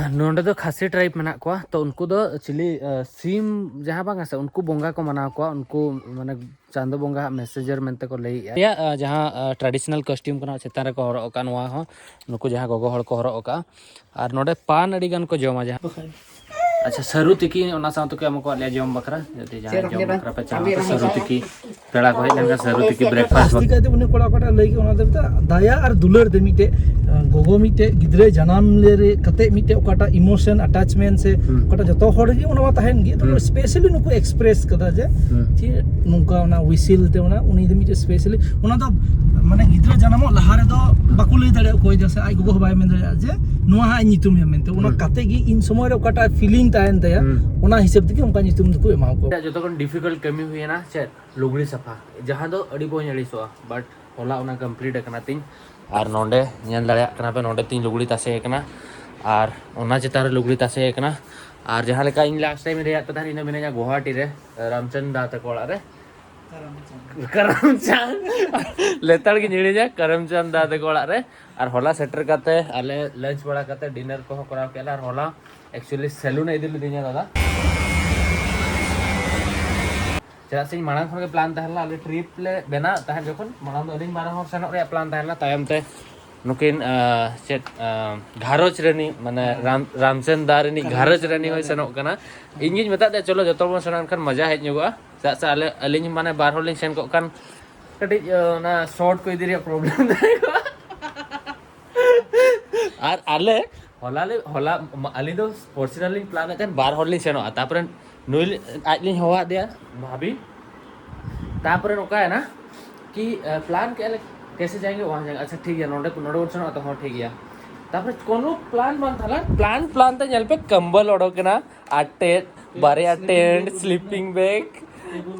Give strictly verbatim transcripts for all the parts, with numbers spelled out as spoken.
ᱱᱚᱰᱮ ᱫᱚ ᱠᱷᱟᱥᱤ ᱴᱨᱟᱭᱤᱵᱽ ᱢᱮᱱᱟᱜ ᱠᱚᱣᱟ, ᱛᱚ ᱩᱱᱠᱩ ᱫᱚ ᱪᱤᱞᱤ ᱥᱤᱢ ᱡᱟᱦᱟᱸ ᱵᱟᱝ ᱥᱮ, ᱩᱱᱠᱩ ᱵᱚᱸᱜᱟ ᱠᱚ ᱢᱟᱱᱟᱣ ᱠᱚᱣᱟ, ᱩᱱᱠᱩ ᱢᱟᱱᱮ ᱪᱟᱸᱫᱚ ᱵᱚᱸᱜᱟ ᱦᱟᱜ ᱢᱮᱥᱮᱡᱟᱨ ᱢᱮᱱᱛᱮ ᱠᱚ ᱞᱟᱹᱭᱮᱜᱼᱟ᱾ ᱟᱞᱮᱭᱟᱜ ᱡᱟᱦᱟᱸ ᱴᱨᱟᱰᱤᱥᱚᱱᱟᱞ ᱠᱚᱥᱴᱤᱭᱩᱢ ᱠᱟᱱᱟ, ᱪᱮᱛᱟᱱ ᱨᱮᱠᱚ ᱦᱚᱨᱚᱜ ᱟᱠᱟᱫ, ᱱᱚᱣᱟ ᱦᱚᱸ ᱱᱩᱠᱩ ᱡᱟᱦᱟᱸ ᱜᱚᱜᱚ ᱦᱚᱲ ᱠᱚ ᱦᱚᱨᱚᱜ ᱟᱠᱟᱫᱼᱟ᱾ ᱟᱨ ᱱᱚᱰᱮ ᱯᱟᱱ ᱟᱹᱰᱤ ᱜᱟᱱ ᱠᱚ ᱡᱚᱢᱟ, ᱡᱟᱦᱟᱸ ᱟᱪᱪᱷᱟ, ᱥᱟᱹᱨᱩ ᱛᱤᱠᱤ ᱚᱱᱟ ᱥᱟᱶ ᱛᱮᱠᱚ ᱮᱢᱟ ᱠᱚᱣᱟ ᱞᱮᱭᱟ ᱡᱚᱢ ᱵᱟᱠᱷᱨᱟ, ᱡᱩᱫᱤ ᱡᱟᱦᱟᱸᱭ ᱡᱚᱢ ᱵᱟᱠᱷᱨᱟ ᱯᱮ ᱪᱟᱦᱟᱣ ᱠᱷᱟᱱ ᱥᱟᱹᱨᱩ ᱛᱤᱠᱤ, ᱯᱮᱲᱟ ᱠᱚ ᱦᱮᱡ ᱞᱮᱱᱠᱷᱟᱱ ᱥᱟᱹᱨᱩ ᱛᱤᱠᱤ ᱵᱨᱮᱠᱯᱷᱟᱥᱴ᱾ ᱡᱟᱹᱥᱛᱤ ᱠᱟᱭᱛᱮ ᱩᱱᱤ ᱠᱚᱲᱟ ᱚᱠᱟᱴᱟᱜ ᱞᱟᱹᱭ ᱠᱮᱫ, ᱚᱱᱟ ᱫᱚ ᱢᱤᱫᱴᱟᱝ ᱫᱟᱭᱟ ᱟᱨ ᱫᱩᱞᱟᱹᱲ ᱛᱮ ᱢᱤᱫᱴᱮᱡ, ᱟᱸ, ᱜᱚᱜᱚ ᱢᱤᱫᱴᱮᱡ ᱜᱤᱫᱽᱨᱟᱹ ᱡᱟᱱᱟᱢ ᱞᱮ ᱨᱮ ᱠᱟᱛᱮ ᱢᱤᱫᱴᱮᱡ ᱚᱠᱟᱴᱟᱜ ᱤᱢᱳᱥᱚᱱ ᱟᱴᱟᱪᱢᱮᱱᱴ ᱥᱮ ᱦᱩᱸ᱾ ᱚᱠᱟᱴᱟᱜ ᱡᱚᱛᱚ ᱦᱚᱲ ᱜᱮ ᱚᱱᱟ ᱢᱟ ᱛᱟᱦᱮᱱ ᱜᱮ, ᱛᱚᱵᱮ ᱦᱩᱸ᱾ ᱥᱯᱮᱥᱟᱞᱤ ᱱᱩᱠᱩ ᱮᱠᱥᱯᱨᱮᱥ ᱠᱟᱫᱟ ᱡᱮ ᱦᱩᱸ᱾ ᱪᱮᱫ ᱱᱚᱝᱠᱟ ᱚᱱᱟ ᱦᱩᱭᱥᱮᱞ ᱛᱮ ᱚᱱᱟ ᱩᱱᱤ ᱫᱚ ᱢᱤᱫᱴᱮᱡ ᱥᱯᱮᱥᱟᱞᱤ ᱚᱱᱟ ᱫᱚ ᱢᱟᱱᱮ ᱜᱤᱫᱽᱨᱟᱹ ᱡᱟᱱᱟᱢᱚᱜ ᱞᱟᱦᱟ ᱨᱮᱫᱚ ᱵᱟᱠᱚ ᱞᱟᱹᱭ ᱫᱟᱲᱮᱭᱟᱜᱼᱟ ᱚᱠᱚᱭ ᱫᱚ, ᱥᱮ ᱟᱡ ᱜᱚᱜᱚ ᱦᱚᱸ ᱵᱟᱭ ᱢᱮᱱ ᱫᱟᱲᱮᱭᱟᱜᱼᱟ ᱡᱮ ᱱᱚᱣᱟ ᱦᱟᱸᱜ ᱤᱧ ᱧᱩᱛᱩᱢ ᱮᱢ ᱢᱮᱱᱛᱮ᱾ ᱚᱱᱟ ᱦᱩᱸ᱾ ᱠᱟᱛᱮ ᱜᱮ ᱤᱱ ᱥᱚᱢᱚᱭ ᱨᱮ ᱚᱠᱟᱴᱟᱜ ᱯᱷᱤᱞᱤᱝ ᱛᱟᱦᱮᱱ ᱛᱟᱭᱟ, ᱦᱩᱸ᱾ ᱚᱱᱟ ᱦᱤᱥᱟᱹᱵ ᱛᱮᱜᱮ ᱚᱱᱠᱟ ᱧᱩᱛᱩᱢ ᱫᱚᱠᱚ ᱮᱢᱟ ᱠᱚᱣᱟ᱾ ᱡᱚᱛᱚ ᱠᱷᱚᱱ ᱰᱤᱯᱷᱤᱠᱟᱞᱴ ᱠᱟᱹᱢᱤ ᱦᱩᱭᱮᱱᱟ ᱪᱮᱫ? ᱞᱩᱜᱽᱲᱤ ᱥᱟᱯᱷᱟ, ᱡᱟᱦᱟᱸ ᱫᱚ ᱟᱹᱰᱤ ᱵᱟᱹᱧ ᱟᱹᱲᱤᱥᱚᱜᱼᱟ, ᱵᱟᱴ ᱦᱚᱞᱟ ᱚᱱᱟ ᱠᱚᱢᱯᱞᱤᱴ ᱟᱠᱟᱱᱟ ᱛᱤᱧ᱾ ᱟᱨ ᱱᱚᱰᱮ ᱧᱮᱞ ᱫᱟᱲᱮᱭᱟᱜ ᱠᱟᱱᱟ ᱯᱮ, ᱱᱚᱰᱮ ᱛᱤᱧ ᱞᱩᱜᱽᱲᱤ ᱛᱟᱥᱮ ᱟᱠᱟᱱᱟ᱾ ᱟᱨ ᱚᱱᱟ ᱪᱮᱛᱟᱱ ᱨᱮ ᱞᱩᱜᱽᱲᱤ ᱛᱟᱥᱮ ᱟᱠᱟᱱᱟ᱾ ᱟᱨ ᱡᱟᱦᱟᱸ ᱞᱮᱠᱟ ᱤᱧ ᱞᱟᱥᱴ ᱴᱟᱭᱤᱢ ᱤᱧ ᱞᱟᱹᱭᱟᱫ ᱯᱮ ᱛᱟᱦᱮᱸᱫ, ᱤᱧ ᱫᱚ ᱢᱤᱱᱟᱹᱧᱟ ᱜᱩᱣᱟᱦᱟᱴᱤ ᱨᱮ, ᱨᱟᱢᱪᱟᱸᱫᱽ ᱫᱟ ᱛᱟᱠᱚ ᱚᱲᱟᱜ ᱨᱮ᱾ ᱠᱟᱨᱟᱢᱪᱟᱸᱫᱽ᱾ ᱞᱮᱛᱟᱲ ᱜᱤᱧ ᱦᱤᱲᱤᱧᱟ, ᱠᱟᱨᱟᱢᱪᱟᱸᱫᱽ ᱫᱟ ᱛᱟᱠᱚ ᱚᱲᱟᱜ ᱨᱮ᱾ ᱟᱨ ᱦᱚᱞᱟ ᱥᱮᱴᱮᱨ ᱠᱟᱛᱮ ᱟᱞᱮ ᱞᱟᱧᱪ ᱵᱟᱲᱟ ᱠᱟᱛᱮ ᱰᱤᱱᱟᱨ ᱠᱚᱦᱚᱸ ᱠᱚᱨᱟᱣ ᱠᱮᱫ ᱞᱮ᱾ ᱟᱨ ᱦᱚᱞᱟ ᱮᱠᱪᱩᱭᱮᱞᱤ ᱥᱮᱞᱩᱱ ᱮ ᱤᱫᱤ ᱞᱤᱫᱤᱧᱟ ᱫᱟᱫᱟ᱾ ᱪᱮᱫᱟᱜ ᱥᱮ ᱤᱧ ᱢᱟᱲᱟᱝ ᱠᱷᱚᱱ ᱜᱮ ᱯᱞᱟᱱ ᱛᱟᱦᱮᱸ ᱞᱮᱱᱟ, ᱟᱞᱮ ᱴᱨᱤᱯ ᱞᱮ ᱵᱮᱱᱟᱣ ᱛᱟᱦᱮᱸᱫ ᱡᱚᱠᱷᱚᱱ, ᱢᱟᱲᱟᱝ ᱫᱚ ᱟᱹᱞᱤᱧ ᱵᱟᱨ ᱦᱚᱲ ᱥᱮᱱᱚᱜ ᱨᱮᱭᱟᱜ ᱯᱞᱟᱱ ᱛᱟᱦᱮᱸ ᱞᱮᱱᱟ, ᱛᱟᱭᱚᱢ ᱛᱮ ᱱᱩᱠᱤᱱ, ᱟᱸ, ᱪᱮᱫ, ᱟᱸ, ᱜᱷᱟᱨᱚᱸᱡᱽ ᱨᱮᱱᱤᱡ, ᱢᱟᱱᱮ, ᱦᱮᱸ᱾ ᱨᱟᱢ-, ᱨᱟᱢᱪᱟᱸᱫᱽ ᱫᱟ ᱨᱤᱱᱤᱡ ᱜᱷᱟᱨᱚᱸᱡᱽ ᱨᱤᱱᱤᱡ ᱦᱚᱸᱭ ᱥᱮᱱᱚᱜ ᱠᱟᱱᱟ᱾ ᱤᱧ ᱜᱤᱧ ᱢᱮᱛᱟᱫ ᱫᱮᱭᱟ, "ᱪᱚᱞᱚ, ᱡᱚᱛᱚ ᱵᱚᱱ ᱥᱮᱱᱚᱜᱼᱟ, ᱮᱱᱠᱷᱟᱱ ᱢᱚᱡᱟ ᱦᱮᱡ ᱧᱚᱜᱚᱜᱼᱟ᱾" ᱪᱮᱫᱟᱜ ᱥᱮ ᱟᱞᱮ, ᱟᱹᱞᱤᱧ, ᱢᱟᱱᱮ, ᱵᱟᱨ ᱦᱚᱲ ᱞᱤᱧ ᱥᱮᱱ ᱠᱚᱜ ᱠᱷᱟᱱ ᱠᱟᱹᱴᱤᱡ, ᱟᱸ, ᱚᱱᱟ ᱥᱚᱨᱴ ᱠᱚ ᱤᱫᱤ ᱨᱮᱭᱟᱜ ᱯᱨᱚᱵᱞᱮᱢ ᱛᱟᱦᱮᱸ ᱠᱚᱜᱼᱟ᱾ ᱟᱨ ᱟᱞᱮ ᱦᱚᱞᱟ ᱞᱮ, ᱦᱚᱞᱟ ᱢᱟ-, ᱟᱹᱞᱤᱧ ᱫᱚ ᱯᱟᱨᱥᱚᱱᱟᱞ ᱞᱤᱧ ᱯᱞᱟᱱᱮᱫ ᱛᱟᱦᱮᱸᱫ, ᱵᱟᱨ ᱦᱚᱲ ᱞᱤᱧ ᱥᱮᱱᱚᱜᱼᱟ᱾ ᱛᱟᱨᱯᱚᱨᱮ ᱱᱩᱭ ᱞᱤ-, ᱟᱡ ᱞᱤᱧ ᱦᱚᱦᱚᱣᱟᱫ ᱫᱮᱭᱟ, ᱵᱷᱟᱵᱤ᱾ ᱛᱟᱨᱯᱚᱨᱮ ᱱᱚᱝᱠᱟᱭᱮᱱᱟ ᱠᱤ, ᱟᱸ, ᱯᱞᱟᱱ ᱠᱮᱫᱼᱟ ᱞᱮ, ᱠᱮᱥᱮ ᱡᱟᱭᱮᱸᱜᱮ ᱣᱟᱦᱟᱸ ᱡᱟᱭᱮᱸᱜᱮ, ᱟᱪᱪᱷᱟ ᱴᱷᱤᱠ ᱜᱮᱭᱟ, ᱱᱚᱰᱮ, ᱱᱚᱰᱮ ᱵᱚᱱ ᱥᱮᱱᱚᱜᱼᱟ, ᱛᱚ ᱦᱚᱸ ᱴᱷᱤᱠ ᱜᱮᱭᱟ᱾ ᱛᱟᱨᱯᱚᱨᱮ ᱠᱳᱱᱳ ᱯᱞᱟᱱ ᱵᱟᱝ ᱛᱟᱦᱮᱸ ᱞᱮᱱᱟ, ᱯᱞᱟᱱ, ᱯᱞᱟᱱ ᱛᱮ ᱧᱮᱞ ᱯᱮ ᱠᱟᱢᱵᱚᱞ ᱚᱰᱚᱠ ᱮᱱᱟ, ᱟᱨ ᱴᱮ-, ᱵᱟᱨᱭᱟ ᱴᱮᱱᱴ, ᱥᱞᱤᱯᱤᱝ ᱵᱮᱜᱽ,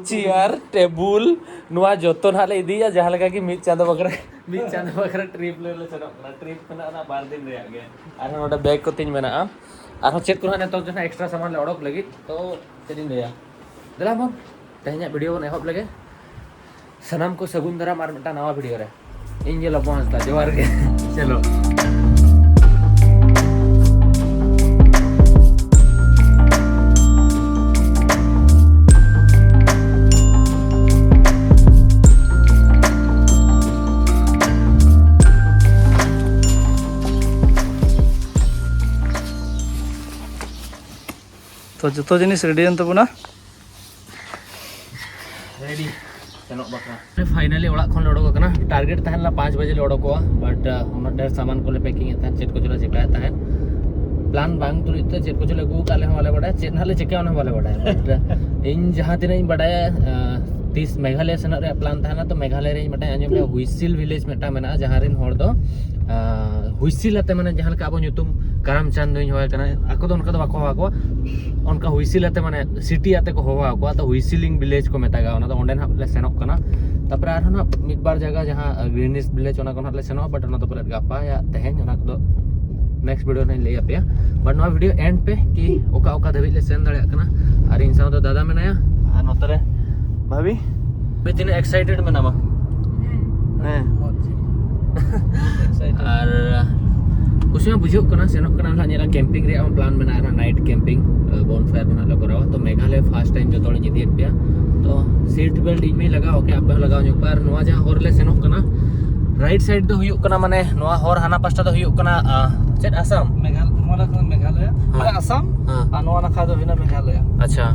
ᱪᱮᱭᱟᱨ, ᱴᱮᱵᱩᱞ, ᱱᱚᱣᱟ ᱡᱚᱛᱚ ᱱᱟᱦᱟᱜ ᱞᱮ ᱤᱫᱤᱭᱟ, ᱡᱟᱦᱟᱸ ᱞᱮᱠᱟ ᱜᱮ ᱢᱤᱫ ᱪᱟᱸᱫᱚ ᱵᱟᱠᱷᱨᱟ, ᱢᱤᱫ ᱪᱟᱸᱫᱚ ᱵᱟᱠᱷᱨᱟ ᱴᱨᱤᱯ ᱞᱮ, ᱞᱮ ᱥᱮᱱᱚᱜ ᱠᱟᱱᱟ᱾ ᱴᱨᱤᱯ ᱢᱮᱱᱟᱜᱼᱟ ᱚᱱᱟ ᱵᱟᱨ ᱫᱤᱱ ᱨᱮᱭᱟᱜ ᱜᱮ᱾ ᱟᱨᱦᱚᱸ ᱱᱚᱰᱮ ᱵᱮᱜᱽ ᱠᱚ ᱛᱤᱧ ᱢᱮᱱᱟᱜᱼᱟ, ᱟᱨᱦᱚᱸ ᱪᱮᱫ ᱠᱚ ᱱᱟᱦᱟᱜ ᱱᱤᱛᱚᱜ ᱫᱚ ᱱᱟᱦᱟᱜ ᱮᱠᱥᱴᱨᱟ ᱥᱟᱢᱟᱱ ᱞᱮ ᱚᱰᱚᱠ ᱞᱟᱹᱜᱤᱫ, ᱛᱚ ᱪᱮᱫ ᱤᱧ ᱞᱟᱹᱭᱟ, ᱫᱮᱞᱟ ᱵᱚᱱ ᱛᱮᱦᱮᱧᱟᱜ ᱵᱷᱤᱰᱤᱭᱳ ᱵᱚᱱ ᱮᱦᱚᱵ ᱞᱮᱜᱮ᱾ ᱥᱟᱱᱟᱢ ᱠᱚ ᱥᱟᱹᱜᱩᱱ ᱫᱟᱨᱟᱢ ᱟᱨ ᱢᱤᱫᱴᱟᱝ ᱱᱟᱣᱟ ᱵᱷᱤᱰᱤᱭᱳ ᱨᱮ᱾ ᱤᱧ ᱜᱮ ᱞᱚᱵᱚ ᱦᱟᱸᱥᱫᱟ, ᱡᱚᱦᱟᱨ ᱜᱮ᱾ ᱪᱚᱞᱚ᱾ ᱛᱚ, ᱡᱚᱛᱚ ᱡᱤᱱᱤᱥ ᱨᱮᱰᱤᱭᱮᱱ ᱛᱟᱵᱚᱱᱟ᱾ ᱨᱮᱰᱤ ᱥᱮᱱᱚᱜ ᱵᱟᱠᱷᱨᱟ᱾ ᱯᱷᱟᱭᱱᱟᱞᱤ ᱚᱲᱟᱜ ᱠᱷᱚᱱ ᱞᱮ ᱚᱰᱚᱠ ᱟᱠᱟᱱᱟ᱾ ᱴᱟᱨᱜᱮᱴ ᱛᱟᱦᱮᱸ ᱞᱮᱱᱟ ᱯᱟᱸᱪ ᱵᱟᱡᱮ ᱞᱮ ᱚᱰᱚᱠᱚᱜᱼᱟ, ᱵᱟᱴ ᱩᱱᱟᱹᱜ ᱰᱷᱮᱨ ᱥᱟᱢᱟᱱ ᱠᱚᱞᱮ ᱯᱮᱠᱤᱝ ᱮᱫ ᱛᱟᱦᱮᱸᱫ, ᱪᱮᱫ ᱠᱚᱪᱚ ᱞᱮ ᱪᱮᱠᱟᱭᱮᱫ ᱛᱟᱦᱮᱸᱫ᱾ ᱯᱞᱟᱱ ᱵᱟᱝ ᱛᱩᱞᱩᱡ ᱛᱮ ᱪᱮᱫ ᱠᱚᱪᱚ ᱞᱮ ᱟᱹᱜᱩ ᱟᱠᱟᱫ, ᱟᱞᱮ ᱦᱚᱸ ᱵᱟᱞᱮ ᱵᱟᱰᱟᱭᱟ ᱪᱮᱫ ᱱᱟᱦᱟᱜ ᱞᱮ ᱪᱮᱠᱟᱭᱟ, ᱚᱱᱟ ᱦᱚᱸ ᱵᱟᱞᱮ ᱵᱟᱰᱟᱭᱟ᱾ ᱵᱟᱴ ᱤᱧ ᱡᱟᱦᱟᱸ ᱛᱤᱱᱟᱹᱜ ᱤᱧ ᱵᱟᱰᱟᱭᱟ, ᱛᱤᱥ ᱢᱮᱜᱷᱟᱞᱚᱭ ᱥᱮᱱᱚᱜ ᱨᱮᱭᱟᱜ ᱯᱞᱟᱱ ᱛᱟᱦᱮᱱᱟ, ᱛᱚ ᱢᱮᱜᱷᱟᱞᱚᱭ ᱨᱮ ᱤᱧ ᱢᱤᱫᱴᱟᱝ ᱟᱸᱡᱚᱢ ᱞᱮᱫᱟ, ᱦᱩᱭᱥᱤᱞ ᱵᱷᱤᱞᱮᱡᱽ ᱢᱤᱫᱴᱟᱝ ᱢᱮᱱᱟᱜᱼᱟ, ᱡᱟᱦᱟᱸ ᱨᱮᱱ ᱦᱚᱲ ᱫᱚ ᱦᱩᱭᱥᱤᱞ ᱟᱛᱮ, ᱢᱟᱱᱮ ᱡᱟᱦᱟᱸ ᱞᱮᱠᱟ ᱟᱵᱚ ᱧᱩᱛᱩᱢ ᱠᱟᱨᱟᱢ ᱪᱟᱸᱫᱽ ᱱᱩᱭ ᱦᱚᱦᱚᱭ ᱠᱟᱱᱟ, ᱟᱠᱚ ᱫᱚ ᱚᱱᱠᱟ ᱫᱚ ᱵᱟᱠᱚ ᱦᱚᱦᱚ ᱟᱠᱚᱣᱟ, ᱚᱱᱠᱟ ᱦᱩᱭᱥᱤᱞ ᱟᱛᱮ, ᱢᱟᱱᱮ ᱥᱤᱴᱤ ᱟᱛᱮ ᱠᱚ ᱦᱚᱦᱚ ᱟᱠᱚᱣᱟ, ᱛᱚ ᱦᱩᱭᱥᱤᱞᱤᱝ ᱵᱷᱤᱞᱮᱡᱽ ᱠᱚ ᱢᱮᱛᱟᱜᱼᱟ ᱚᱱᱟ ᱫᱚ᱾ ᱚᱸᱰᱮ ᱱᱟᱦᱟᱜ ᱞᱮ ᱥᱮᱱᱚᱜ ᱠᱟᱱᱟ᱾ ᱛᱟᱨᱯᱚᱨᱮ ᱟᱨᱦᱚᱸ ᱱᱟᱦᱟᱜ ᱢᱤᱫ ᱵᱟᱨ ᱡᱟᱭᱜᱟ ᱡᱟᱦᱟᱸ ᱜᱨᱤᱱᱤᱥ ᱵᱷᱤᱞᱮᱡᱽ, ᱚᱱᱟ ᱠᱚ ᱱᱟᱦᱟᱜ ᱞᱮ ᱥᱮᱱᱚᱜᱼᱟ, ᱵᱟᱴ ᱚᱱᱟ ᱫᱚ ᱯᱟᱞᱮᱫ ᱜᱟᱯᱟ ᱭᱟ ᱛᱮᱦᱮᱧ, ᱚᱱᱟ ᱠᱚᱫᱚ ᱱᱮᱠᱥᱴ ᱵᱷᱤᱰᱤᱭᱳ ᱨᱮᱧ ᱞᱟᱹᱭ ᱟᱯᱮᱭᱟ᱾ ᱵᱟᱴ ᱱᱚᱣᱟ ᱵᱷᱤᱰᱤᱭᱳ ᱮᱱᱰ ᱯᱮ ᱠᱤ ᱚᱠᱟ ᱚᱠᱟ ᱫᱷᱟᱹᱵᱤᱡ ᱞᱮ ᱥᱮᱱ ᱫᱟᱲᱮᱭᱟᱜ ᱠᱟᱱᱟ᱾ ᱟᱨ ᱤᱧ ᱥᱟᱶᱛᱮ ᱫᱟᱫᱟ ᱢᱮᱱᱟᱭᱟ, ᱟᱨ ᱱᱚᱛᱮ ᱨᱮ ᱵᱷᱟᱵᱤ᱾ ᱵᱷᱟᱵᱤ, ᱛᱤᱱᱟᱹᱜ ᱮᱠᱥᱟᱭᱴᱮᱰ ᱢᱮᱱᱟᱢᱟ? ᱦᱮᱸ᱾ ᱟᱨ ᱠᱩᱥᱤ ᱢᱟ ᱵᱩᱡᱷᱟᱹᱜ ᱠᱟᱱᱟ, ᱥᱮᱱᱚᱜ ᱠᱟᱱᱟ ᱱᱟᱦᱟᱜ, ᱧᱮᱞᱟ ᱠᱮᱢᱯᱤᱝ ᱨᱮᱭᱟᱜ ᱦᱚᱸ ᱯᱞᱟᱱ ᱢᱮᱱᱟᱜᱼᱟ, ᱱᱟᱭᱤᱴ ᱠᱮᱢᱯᱤᱝ, ᱵᱚᱱ ᱯᱷᱟᱭᱟᱨ ᱠᱚ ᱱᱟᱦᱟᱜ ᱞᱮ ᱠᱚᱨᱟᱣᱟ᱾ ᱛᱚ ᱢᱮᱜᱷᱟᱞᱚᱭ ᱯᱷᱟᱥᱴ ᱴᱟᱭᱤᱢ ᱡᱚᱛᱚ ᱦᱚᱲᱤᱧ ᱤᱫᱤᱭᱮᱫ ᱯᱮᱭᱟ, ᱛᱚ ᱥᱤᱴ ᱵᱮᱞᱴ ᱤᱧ ᱢᱟᱧ ᱞᱟᱜᱟᱣ ᱠᱮᱫ, ᱟᱯᱮ ᱦᱚᱸ ᱞᱟᱜᱟᱣ ᱧᱚᱜ ᱯᱮ᱾ ᱟᱨ ᱱᱚᱣᱟ ᱡᱟᱦᱟᱸ ᱦᱚᱨ ᱞᱮ ᱥᱮᱱᱚᱜ ᱠᱟᱱᱟ, ᱨᱟᱭᱤᱴ ᱥᱟᱭᱤᱰ ᱫᱚ ᱦᱩᱭᱩᱜ ᱠᱟᱱᱟ, ᱢᱟᱱᱮ ᱱᱚᱣᱟ ᱦᱚᱨ ᱦᱟᱱᱟ ᱯᱟᱥᱴᱟ ᱫᱚ ᱦᱩᱭᱩᱜ ᱠᱟᱱᱟ, ᱟᱸ, ᱪᱮᱫ, ᱟᱥᱟᱢ? ᱢᱮᱜᱷᱟᱞ-, ᱱᱚᱣᱟ ᱱᱟᱠᱷᱟ ᱫᱚ ᱢᱮᱜᱷᱟᱞᱚᱭ, ᱦᱮᱸ᱾ ᱢᱟᱱᱮ ᱟᱥᱟᱢ, ᱦᱮᱸ᱾ ᱟᱨ ᱱᱚᱣᱟ ᱱᱟᱠᱷᱟ ᱫᱚ ᱦᱩᱭᱱᱟ ᱢᱮᱜᱷᱟᱞᱚᱭ᱾ ᱟᱪᱪᱷᱟ,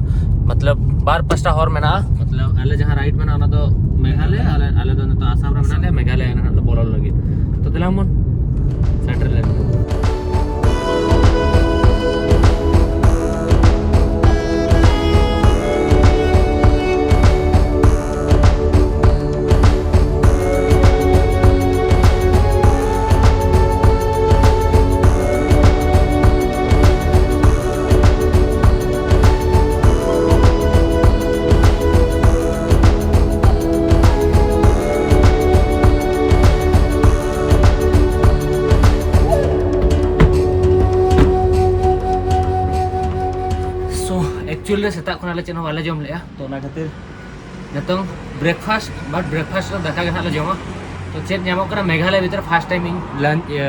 ᱢᱚᱛᱞᱚᱵ ᱵᱟᱨ ᱯᱟᱥᱴᱟ ᱦᱚᱨ ᱢᱮᱱᱟᱜᱼᱟ, ᱢᱚᱛᱞᱚᱵ ᱟᱞᱮ ᱡᱟᱦᱟᱸ ᱨᱟᱭᱤᱴ ᱢᱮᱱᱟᱜᱼᱟ ᱚᱱᱟ ᱫᱚ ᱢᱮᱜᱷᱟᱞᱚᱭ, ᱟᱞᱮ, ᱟᱞᱮ ᱫᱚ ᱱᱤᱛᱚᱜ ᱟᱥᱟᱢ ᱨᱮ ᱢᱮᱱᱟᱜ ᱞᱮᱭᱟ, ᱢᱮᱜᱷᱟᱞᱚᱭ ᱱᱟᱦᱟᱜ ᱞᱮ ᱵᱚᱞᱚᱱ ᱞᱟᱹᱜᱤᱫ᱾ ᱛᱚ ᱫᱮᱞᱟ ᱵᱚᱱ ᱥᱮᱴᱮᱨ ᱞᱮᱱ᱾ So actually ᱥᱮᱛᱟᱜ ᱠᱷᱚᱱᱟᱜ ᱞᱮ ᱪᱮᱫ ᱦᱚᱸ ᱵᱟᱞᱮ ᱡᱚᱢ ᱞᱮᱜᱼᱟ, ᱛᱚ ᱚᱱᱟ ᱠᱷᱟᱹᱛᱤᱨ ᱱᱤᱛᱚᱝ ᱵᱨᱮᱠᱯᱷᱟᱥᱴ, ᱵᱟᱴ ᱵᱨᱮᱠᱯᱷᱟᱥᱴ ᱨᱮ ᱫᱟᱠᱟ ᱜᱮ ᱱᱟᱦᱟᱜ ᱞᱮ ᱡᱚᱢᱟ᱾ ᱛᱚ ᱪᱮᱫ ᱧᱟᱢᱚᱜ ᱠᱟᱱᱟ ᱢᱮᱜᱷᱟᱞᱚᱭ ᱵᱷᱤᱛᱨᱤ ᱨᱮ, ᱯᱷᱟᱥᱴ ᱴᱟᱭᱤᱢ ᱤᱧ ᱞᱟᱧᱪ, ᱤᱭᱟᱹ,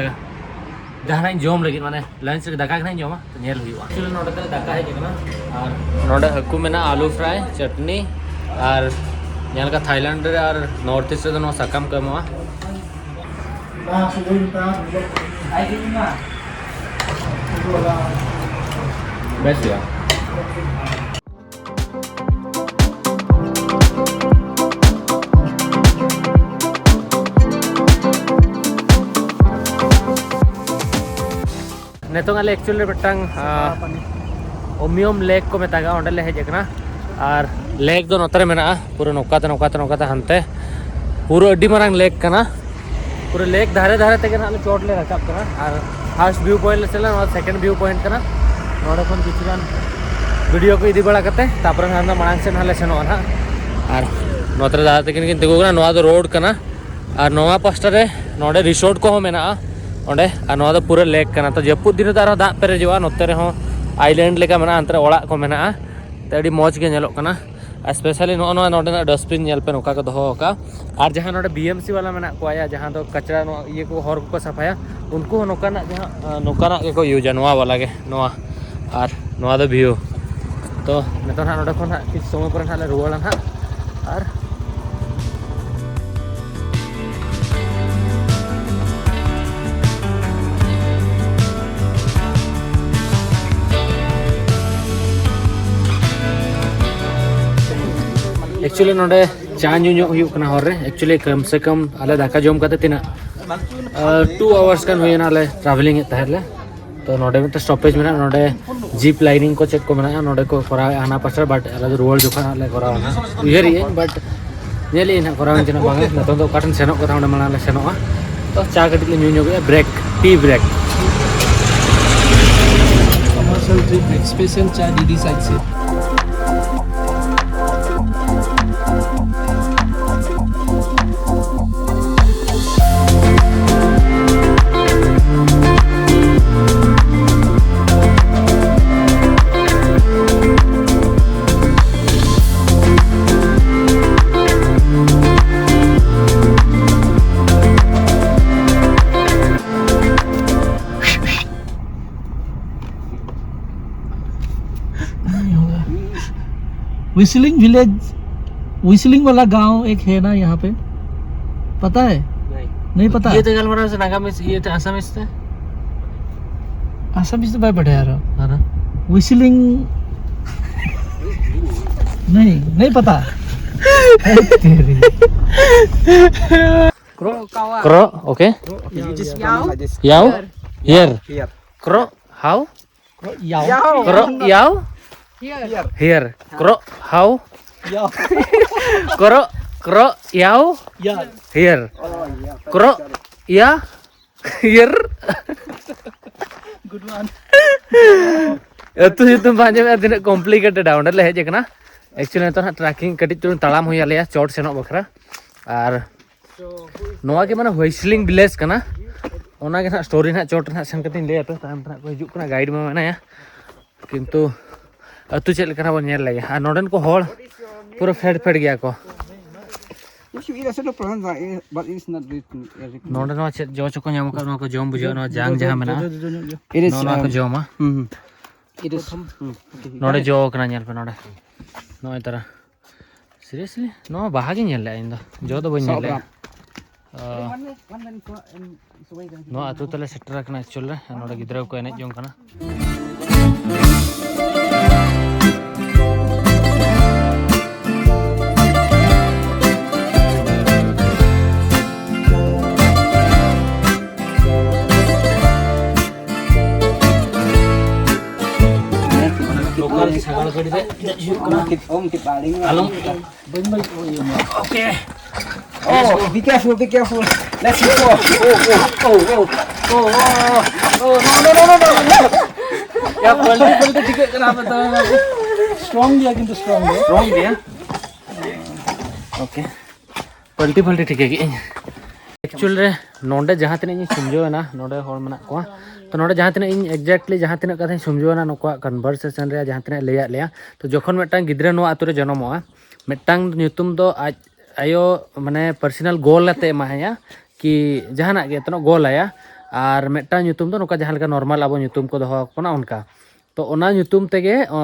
ᱡᱟᱦᱟᱱᱟᱜ ᱤᱧ ᱡᱚᱢ ᱞᱟᱹᱜᱤᱫ, ᱢᱟᱱᱮ ᱞᱟᱧᱪ ᱨᱮ ᱫᱟᱠᱟ ᱜᱮ ᱱᱟᱦᱟᱜ ᱤᱧ ᱡᱚᱢᱟ, ᱛᱚ ᱧᱮᱞ ᱦᱩᱭᱩᱜᱼᱟ᱾ Actually ᱱᱚᱰᱮ ᱛᱟᱞᱮ ᱫᱟᱠᱟ ᱦᱮᱡ ᱟᱠᱟᱱᱟ, ᱟᱨ ᱱᱚᱰᱮ ᱦᱟᱹᱠᱩ ᱢᱮᱱᱟᱜᱼᱟ, ᱟᱞᱩ ᱯᱷᱨᱟᱭ, ᱪᱟᱴᱱᱤ, ᱟᱨ ᱧᱮᱞ ᱞᱮᱠᱟ ᱛᱷᱟᱭᱞᱮᱱᱰ ᱨᱮ ᱟᱨ ᱱᱚᱨᱛᱷ ᱤᱥᱴ ᱨᱮᱫᱚ ᱱᱚᱣᱟ ᱥᱟᱠᱟᱢ ᱠᱚ ᱮᱢᱚᱜᱼᱟ᱾ ᱵᱮᱥ ᱜᱮᱭᱟ᱾ ᱱᱤᱛᱚᱝ ᱟᱞᱮ actually ᱨᱮ ᱢᱤᱫᱴᱟᱝ ᱚᱢᱤᱭᱚᱢ ᱞᱮᱠ ᱠᱚ ᱢᱮᱛᱟᱜᱼᱟ, ᱚᱸᱰᱮ ᱞᱮ ᱦᱮᱡ ᱟᱠᱟᱱᱟ᱾ ᱟᱨ ᱞᱮᱠ ᱫᱚ ᱱᱚᱛᱮ ᱨᱮ ᱢᱮᱱᱟᱜᱼᱟ, ᱯᱩᱨᱟᱹ ᱱᱚᱝᱠᱟᱛᱮ ᱱᱚᱝᱠᱟᱛᱮ ᱱᱚᱝᱠᱟᱛᱮ ᱦᱟᱱᱛᱮ ᱯᱩᱨᱟᱹ ᱟᱹᱰᱤ ᱢᱟᱨᱟᱝ ᱞᱮᱠ ᱠᱟᱱᱟ᱾ ᱯᱩᱨᱟᱹ ᱞᱮᱠ ᱫᱷᱟᱨᱮ ᱫᱷᱟᱨᱮ ᱛᱮᱜᱮ ᱱᱟᱦᱟᱜ ᱞᱮ ᱪᱚᱴ ᱞᱮ ᱨᱟᱠᱟᱵ ᱠᱟᱱᱟ᱾ ᱟᱨ ᱯᱷᱟᱨᱥᱴ ᱵᱷᱤᱭᱩ ᱯᱚᱭᱮᱱᱴ ᱞᱮ ᱥᱮᱱ ᱞᱮᱱᱟ, ᱱᱚᱣᱟ ᱥᱮᱠᱮᱱᱰ ᱵᱷᱤᱭᱩ ᱯᱚᱭᱮᱱᱴ ᱠᱟᱱᱟ᱾ ᱱᱚᱰᱮ ᱠᱷᱚᱱ ᱠᱤᱪᱷᱩ ᱜᱟᱱ ᱵᱷᱤᱰᱤᱭᱳ ᱠᱚ ᱤᱫᱤ ᱵᱟᱲᱟ ᱠᱟᱛᱮ ᱛᱟᱨᱯᱚᱨᱮ ᱱᱟᱦᱟᱜ ᱢᱟᱲᱟᱝ ᱥᱮᱫ ᱱᱟᱦᱟᱜ ᱞᱮ ᱥᱮᱱᱚᱜᱼᱟ ᱱᱟᱦᱟᱜ᱾ ᱟᱨ ᱱᱚᱛᱮ ᱨᱮ ᱫᱟᱫᱟ ᱛᱟᱹᱠᱤᱱ ᱠᱤᱱ ᱛᱤᱸᱜᱩ ᱠᱟᱱᱟ, ᱱᱚᱣᱟ ᱫᱚ ᱨᱳᱰ ᱠᱟᱱᱟ᱾ ᱟᱨ ᱱᱚᱣᱟ ᱯᱟᱥᱴᱟ ᱨᱮ ᱱᱚᱰᱮ ᱨᱤᱥᱳᱨᱴ ᱠᱚᱦᱚᱸ ᱢᱮᱱᱟᱜᱼᱟ ᱚᱸᱰᱮ᱾ ᱟᱨ ᱱᱚᱣᱟ ᱫᱚ ᱯᱩᱨᱟᱹ ᱞᱮᱠ ᱠᱟᱱᱟ, ᱛᱚ ᱡᱟᱹᱯᱩᱫ ᱫᱤᱱ ᱨᱮᱫᱚ ᱟᱨᱦᱚᱸ ᱫᱟᱜ ᱯᱮᱨᱮᱡᱚᱜᱼᱟ᱾ ᱱᱚᱛᱮ ᱨᱮᱦᱚᱸ ᱟᱭᱞᱮᱱᱰ ᱞᱮᱠᱟ ᱢᱮᱱᱟᱜᱼᱟ, ᱚᱱᱛᱮ ᱨᱮ ᱚᱲᱟᱜ ᱠᱚ ᱢᱮᱱᱟᱜᱼᱟ, ᱛᱚ ᱟᱹᱰᱤ ᱢᱚᱡᱽ ᱜᱮ ᱧᱮᱞᱚᱜ ᱠᱟᱱᱟ᱾ ᱟᱨ ᱥᱯᱮᱥᱟᱞᱤ ᱱᱚᱜᱼᱚ ᱱᱚᱣᱟ ᱱᱚᱰᱮᱱᱟᱜ ᱰᱟᱥᱴᱵᱤᱱ ᱧᱮᱞ ᱯᱮ, ᱱᱚᱝᱠᱟ ᱠᱚ ᱫᱚᱦᱚ ᱟᱠᱟᱫᱼᱟ᱾ ᱟᱨ ᱡᱟᱦᱟᱸ ᱱᱚᱰᱮ ᱵᱤ ᱮᱢ ᱥᱤ ᱵᱟᱞᱟ ᱢᱮᱱᱟᱜ ᱠᱚᱣᱟ, ᱭᱟ ᱡᱟᱦᱟᱸ ᱫᱚ ᱠᱟᱪᱨᱟ ᱱᱚᱣᱟ ᱤᱭᱟᱹ ᱠᱚ ᱦᱚᱨ ᱠᱚᱠᱚ ᱥᱟᱯᱷᱟᱭᱟ, ᱩᱱᱠᱩ ᱦᱚᱸ ᱱᱚᱝᱠᱟᱱᱟᱜ ᱡᱟᱦᱟᱸ ᱱᱚᱝᱠᱟᱱᱟᱜ ᱜᱮᱠᱚ ᱤᱭᱩᱡᱟ, ᱱᱚᱣᱟ ᱵᱟᱞᱟ ᱜᱮ, ᱱᱚᱣᱟ᱾ ᱟᱨ ᱱᱚᱣᱟ ᱫᱚ ᱵᱷᱤᱭᱩ᱾ ᱛᱚ ᱱᱤᱛᱚᱜ ᱱᱟᱦᱟᱜ ᱱᱚᱰᱮ ᱠᱷᱚᱱ ᱦᱟᱸᱜ ᱠᱤᱪᱷᱩ ᱥᱚᱢᱚᱭ ᱯᱚᱨᱮ ᱱᱟᱦᱟᱜ ᱞᱮ ᱨᱩᱣᱟᱹᱲᱟ ᱱᱟᱦᱟᱜ᱾ ᱟᱨ actually ᱱᱚᱰᱮ ᱪᱟ ᱧᱩ ᱧᱚᱜ ᱦᱩᱭᱩᱜ ᱠᱟᱱᱟ ᱦᱚᱨ ᱨᱮ᱾ Actually ᱠᱚᱢ ᱥᱮ ᱠᱚᱢ ᱟᱞᱮ ᱫᱟᱠᱟ ᱡᱚᱢ ᱠᱟᱛᱮ ᱛᱤᱱᱟᱹᱜ, ᱴᱩ ᱟᱣᱟᱨᱥ ᱜᱟᱱ ᱦᱩᱭᱮᱱᱟ ᱟᱞᱮ ᱴᱨᱟᱵᱷᱮᱞᱤᱝ ᱮᱫ ᱛᱟᱦᱮᱸᱫ ᱞᱮ᱾ ᱛᱚ ᱱᱚᱰᱮ ᱢᱤᱫᱴᱮᱱ ᱥᱴᱚᱯᱮᱡᱽ ᱢᱮᱱᱟᱜᱼᱟ, ᱱᱚᱰᱮ ᱡᱤᱯ ᱞᱟᱭᱱᱤᱝ ᱠᱚ ᱪᱮᱫ ᱠᱚ ᱢᱮᱱᱟᱜᱼᱟ, ᱱᱚᱰᱮ ᱠᱚ ᱠᱚᱨᱟᱣᱮᱫᱼᱟ ᱦᱟᱱᱟ ᱯᱟᱥᱴᱟ, but ᱟᱞᱮ ᱫᱚ ᱨᱩᱣᱟᱹᱲ ᱡᱚᱠᱷᱚᱱ ᱦᱟᱸᱜ ᱞᱮ ᱠᱚᱨᱟᱣᱟ ᱦᱟᱸᱜ, ᱩᱭᱦᱟᱹᱨᱮᱫ ᱟᱹᱧ, but ᱧᱮᱞᱮᱫ ᱟᱹᱧ ᱦᱟᱸᱜ ᱠᱚᱨᱟᱣ ᱟᱹᱧ ᱪᱮ ᱵᱟᱝᱟ᱾ ᱱᱤᱛᱚᱝ ᱫᱚ ᱚᱠᱟ ᱴᱷᱮᱱ ᱥᱮᱱᱚᱜ ᱠᱟᱛᱷᱟ ᱚᱸᱰᱮ ᱢᱟᱲᱟᱝ ᱞᱮ ᱥᱮᱱᱚᱜᱼᱟ᱾ ᱛᱚ ᱪᱟ ᱠᱟᱹᱴᱤᱡ ᱞᱮ ᱧᱩ ᱧᱚᱜᱮᱜᱼᱟ, break, tea break. Commercial trip, special chai D D side से। नहीं होगा। व्हिसलिंग विलेज, व्हिसलिंग वाला गांव एक है ना यहाँ पे, पता है? नहीं। नहीं पता? ᱪᱤᱠᱟᱹᱛᱮ ᱜᱟᱞᱢᱟᱨᱟᱣ ᱥᱮ ᱱᱟᱜᱟᱢᱤᱡ ᱤᱭᱟᱹᱛᱮ ᱟᱥᱟᱢᱤᱡ ᱛᱮ? ᱟᱥᱟᱢᱤᱡ ᱫᱚ ᱵᱟᱭ ᱵᱟᱰᱟᱭᱟ ᱟᱨᱚ᱾ ᱟᱨ? ᱦᱩᱭᱥᱤᱞᱤᱝ नहीं, नहीं पता। तेरी। Kro, kawa. Kro, okay. Kro, okay, you just Yao. Pronounce like this. Yao? Here. Here. Here. Kro, how? Kro, yao. Yao. Kro, yao? Here. Here. Here. Kro, how? Yao. Kro, kro, yao? Yeah. Here. Oh, yeah. Kro, ya? Here. Good one. ᱟᱹᱛᱩ ᱧᱩᱛᱩᱢ ᱯᱮ ᱟᱸᱡᱚᱢᱮᱫᱼᱟ, ᱛᱤᱱᱟᱹᱜ complicated ᱟ᱾ ᱚᱸᱰᱮ ᱞᱮ ᱦᱮᱡ ᱟᱠᱟᱱᱟ᱾ Actually, ᱱᱤᱛᱚᱜ ᱦᱟᱸᱜ trekking ᱠᱟᱹᱴᱤᱡ ᱪᱩᱞᱩᱝ ᱛᱟᱲᱟᱢ ᱦᱩᱭ ᱟᱞᱮᱭᱟ ᱪᱚᱴ ᱥᱮᱱᱚᱜ ᱵᱟᱠᱷᱨᱟ᱾ ᱟᱨ ᱱᱚᱣᱟ ᱜᱮ ᱢᱟᱱᱮ whistling village ᱠᱟᱱᱟ᱾ ᱚᱱᱟ ᱜᱮ ᱦᱟᱸᱜ story ᱦᱟᱸᱜ ᱪᱚᱴ ᱨᱮ ᱦᱟᱸᱜ ᱥᱮᱱ ᱠᱟᱛᱮᱧ ᱞᱟᱹᱭ ᱟᱯᱮ, ᱛᱟᱭᱚᱢ ᱛᱮ ᱦᱟᱸᱜ ᱠᱚ ᱦᱤᱡᱩᱜ ᱠᱟᱱᱟ, guide ᱢᱟ ᱢᱮᱱᱟᱭᱟ᱾ ᱠᱤᱱᱛᱩ ᱟᱹᱛᱩ ᱪᱮᱫ ᱞᱮᱠᱟᱱᱟ ᱵᱚᱱ ᱧᱮᱞ ᱞᱮᱜᱮ᱾ ᱟᱨ ᱱᱚᱰᱮᱱ ᱠᱚ ᱦᱚᱲ ᱯᱩᱨᱟᱹ ᱯᱷᱮᱰ ᱯᱷᱮᱰ ᱜᱮᱭᱟ ᱠᱚ᱾ If you eat, I said no problem, but it- but it's not written. Written. ᱱᱚᱰᱮ ᱱᱚᱣᱟ ᱪᱮᱫ ᱡᱚ ᱪᱚᱠᱚ ᱧᱟᱢ ᱟᱠᱟᱫ, ᱱᱚᱣᱟ ᱠᱚ ᱡᱚᱢ ᱵᱩᱡᱷᱟᱹᱜᱼᱟ, ᱱᱚᱣᱟ ᱡᱟᱝ ᱡᱟᱦᱟᱸ ᱢᱮᱱᱟᱜᱼᱟ, It is, ᱱᱚᱣᱟ, ᱱᱚᱣᱟ ᱠᱚ um, ᱡᱚᱢᱟ᱾ ᱦᱩᱸ, ᱦᱩᱸ᱾ It is, ᱦᱩᱸ, okay, ᱱᱚᱰᱮ got it. ᱡᱚ ᱟᱠᱟᱱᱟ, ᱧᱮᱞ ᱯᱮ ᱱᱚᱰᱮ᱾ ᱱᱚᱜᱼᱚᱭ ᱛᱟᱨᱟ᱾ Seriously? ᱱᱚᱣᱟ ᱵᱟᱦᱟ ᱜᱤᱧ ᱧᱮᱞ ᱞᱮᱜᱼᱟ ᱤᱧ ᱫᱚ, ᱡᱚ ᱫᱚ ᱵᱟᱹᱧ ᱧᱮᱞ ᱞᱮᱜᱼᱟ᱾ ᱥᱟᱵ ᱨᱟᱢ᱾ ᱚ᱾ One minute, one minute, ᱠᱚ, ᱮᱢ, ᱥᱚᱢᱚᱭ ᱠᱟᱱᱟ᱾ ᱱᱚᱣᱟ ᱟᱹᱛᱩ ᱛᱟᱞᱮ ᱥᱮᱴᱮᱨ ᱟᱠᱟᱱᱟ actual ᱨᱮ᱾ ᱱᱚᱰᱮ ᱜᱤᱫᱽᱨᱟᱹ ᱠᱚ ᱮᱱᱮᱡ ᱡᱚᱝ ᱠᱟᱱᱟ᱾ Local ᱥᱟᱜᱟᱲ ᱜᱟᱹᱰᱤ ᱨᱮ ᱫᱮᱡ ᱦᱩᱭᱩᱜ ᱠᱟᱱᱟ᱾ ᱟᱞᱚᱢ ᱵᱟᱹᱧ ᱵᱟᱹᱧ ᱤᱭᱟᱹ ᱢᱟ᱾ Okay. Oh, be careful, be careful. Let's go. Oh, oh, oh, oh, oh, oh, no, no, no, no, no, no. ᱭᱟ, ᱯᱟᱞᱴᱤ ᱯᱟᱞᱴᱤ ᱴᱷᱤᱠᱟᱹᱜ ᱠᱟᱱᱟ ᱟᱯᱮ ᱫᱚ᱾ Strong ᱜᱮᱭᱟ, ᱠᱤᱱᱛᱩ strong ᱜᱮᱭᱟ᱾ Strong ᱜᱮᱭᱟ? Okay. ᱯᱟᱞᱴᱤ ᱯᱟᱞᱴᱤ ᱴᱷᱤᱠᱟᱹ ᱠᱮᱫ ᱟᱹᱧ᱾ Actual ᱨᱮ ᱱᱚᱰᱮ ᱡᱟᱦᱟᱸ ᱛᱤᱱᱟᱹᱜ ᱤᱧ ᱥᱩᱢᱡᱷᱟᱹᱣ ᱮᱱᱟ, ᱱᱚᱰᱮ ᱦᱚᱲ ᱢᱮᱱᱟᱜ ᱠᱚᱣᱟ, ᱛᱚ ᱱᱚᱰᱮ ᱡᱟᱦᱟᱸ ᱛᱤᱱᱟᱹᱜ ᱤᱧ exactly ᱡᱟᱦᱟᱸ ᱛᱤᱱᱟᱹᱜ ᱠᱟᱛᱷᱟᱧ ᱥᱩᱢᱡᱷᱟᱹᱣ ᱮᱱᱟ ᱱᱩᱠᱩᱣᱟᱜ conversation ᱨᱮᱭᱟᱜ, ᱡᱟᱦᱟᱸ ᱛᱤᱱᱟᱹᱜ ᱞᱟᱹᱭᱟᱫ ᱞᱮᱭᱟ, ᱛᱚ ᱡᱚᱠᱷᱚᱱ ᱢᱤᱫᱴᱟᱝ ᱜᱤᱫᱽᱨᱟᱹ ᱱᱚᱣᱟ ᱟᱛᱳ ᱨᱮ ᱡᱚᱱᱚᱢᱚᱜᱼᱟ, ᱢᱤᱫᱴᱟᱝ ᱧᱩᱛᱩᱢ ᱫᱚ ᱟᱡ ᱟᱭᱳ ᱢᱟᱱᱮ personal goal ᱟᱛᱮ ᱮᱢᱟᱭᱟ ᱠᱤ ᱡᱟᱦᱟᱱᱟᱜ ᱜᱮ ᱮᱱᱛᱮᱫ goal ᱟᱭᱟ, ᱟᱨ ᱢᱤᱫᱴᱟᱝ ᱧᱩᱛᱩᱢ ᱫᱚ ᱱᱚᱝᱠᱟ ᱡᱟᱦᱟᱸ ᱞᱮᱠᱟ normal ᱟᱵᱚ ᱧᱩᱛᱩᱢ ᱠᱚ ᱫᱚᱦᱚ ᱟᱠᱚ ᱠᱟᱱᱟ ᱚᱱᱠᱟ᱾ ᱛᱚ ᱚᱱᱟ ᱧᱩᱛᱩᱢ ᱛᱮᱜᱮ, ᱚ,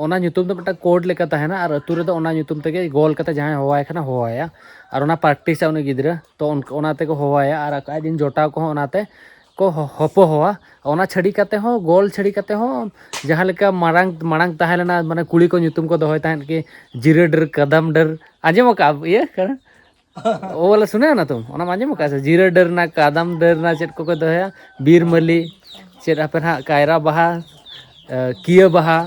ᱚᱱᱟ ᱧᱩᱛᱩᱢ ᱫᱚ ᱢᱤᱫᱴᱟᱝ code ᱞᱮᱠᱟ ᱛᱟᱦᱮᱱᱟ, ᱟᱨ ᱟᱹᱛᱩ ᱨᱮᱫᱚ ᱚᱱᱟ ᱧᱩᱛᱩᱢ ᱛᱮᱜᱮ goal ᱠᱟᱛᱮ ᱡᱟᱦᱟᱸᱭ ᱦᱚᱦᱚᱣᱟᱭ ᱠᱷᱟᱱ ᱦᱚᱦᱚᱣᱟᱭᱟ, ᱟᱨ ᱚᱱᱟ practiceᱟ ᱩᱱᱤ ᱜᱤᱫᱽᱨᱟᱹ᱾ ᱛᱚ ᱚᱱ-, ᱚᱱᱟ ᱛᱮᱠᱚ ᱦᱚᱦᱚᱣᱟᱭᱟ, ᱟᱨ ᱟᱡ ᱨᱮᱱ ᱡᱚᱴᱟᱣ ᱠᱚᱦᱚᱸ ᱚᱱᱟᱛᱮ ᱠᱚ ᱦᱚ- ᱦᱚᱯᱚᱦᱚᱣᱟ᱾ ᱚᱱᱟ ᱪᱷᱟᱹᱲᱤ ᱠᱟᱛᱮ ᱦᱚᱸ, ᱜᱳᱞ ᱪᱷᱟᱹᱲᱤ ᱠᱟᱛᱮ ᱦᱚᱸ, ᱡᱟᱦᱟᱸ ᱞᱮᱠᱟ ᱢᱟᱲᱟᱝ, ᱢᱟᱲᱟᱝ ᱛᱟᱦᱮᱸ ᱞᱮᱱᱟ, ᱢᱟᱱᱮ ᱠᱩᱲᱤ ᱠᱚ ᱧᱩᱛᱩᱢ ᱠᱚ ᱫᱚᱦᱚᱭ ᱛᱟᱦᱮᱸᱫ ᱠᱤ, ᱡᱤᱨᱟᱹ ᱰᱟᱹᱨ, ᱠᱟᱫᱟᱢ ᱰᱟᱹᱨ, ᱟᱸᱡᱚᱢ ᱟᱠᱟᱫ ᱤᱭᱟᱹ ᱠᱟᱱᱟ? ᱚ, ᱵᱚᱞᱮ ᱥᱩᱱᱮ ᱱᱟ ᱛᱩᱢ, ᱚᱱᱟᱢ ᱟᱸᱡᱚᱢ ᱟᱠᱟᱫ ᱥᱮ? ᱡᱤᱨᱟᱹ ᱰᱟᱹᱨ ᱨᱮᱱᱟᱜ, ᱠᱟᱫᱟᱢ ᱰᱟᱹᱨ ᱨᱮᱱᱟᱜ ᱪᱮᱫ ᱠᱚᱠᱚ ᱫᱚᱦᱚᱭᱟ, ᱵᱤᱨ ᱢᱟᱹᱞᱤ, ᱪᱮᱫ ᱟᱯᱮ ᱱᱟᱦᱟᱜ, ᱠᱟᱭᱨᱟ ᱵᱟᱦᱟ, ᱮ, ᱠᱤᱭᱟᱹ ᱵᱟᱦᱟ,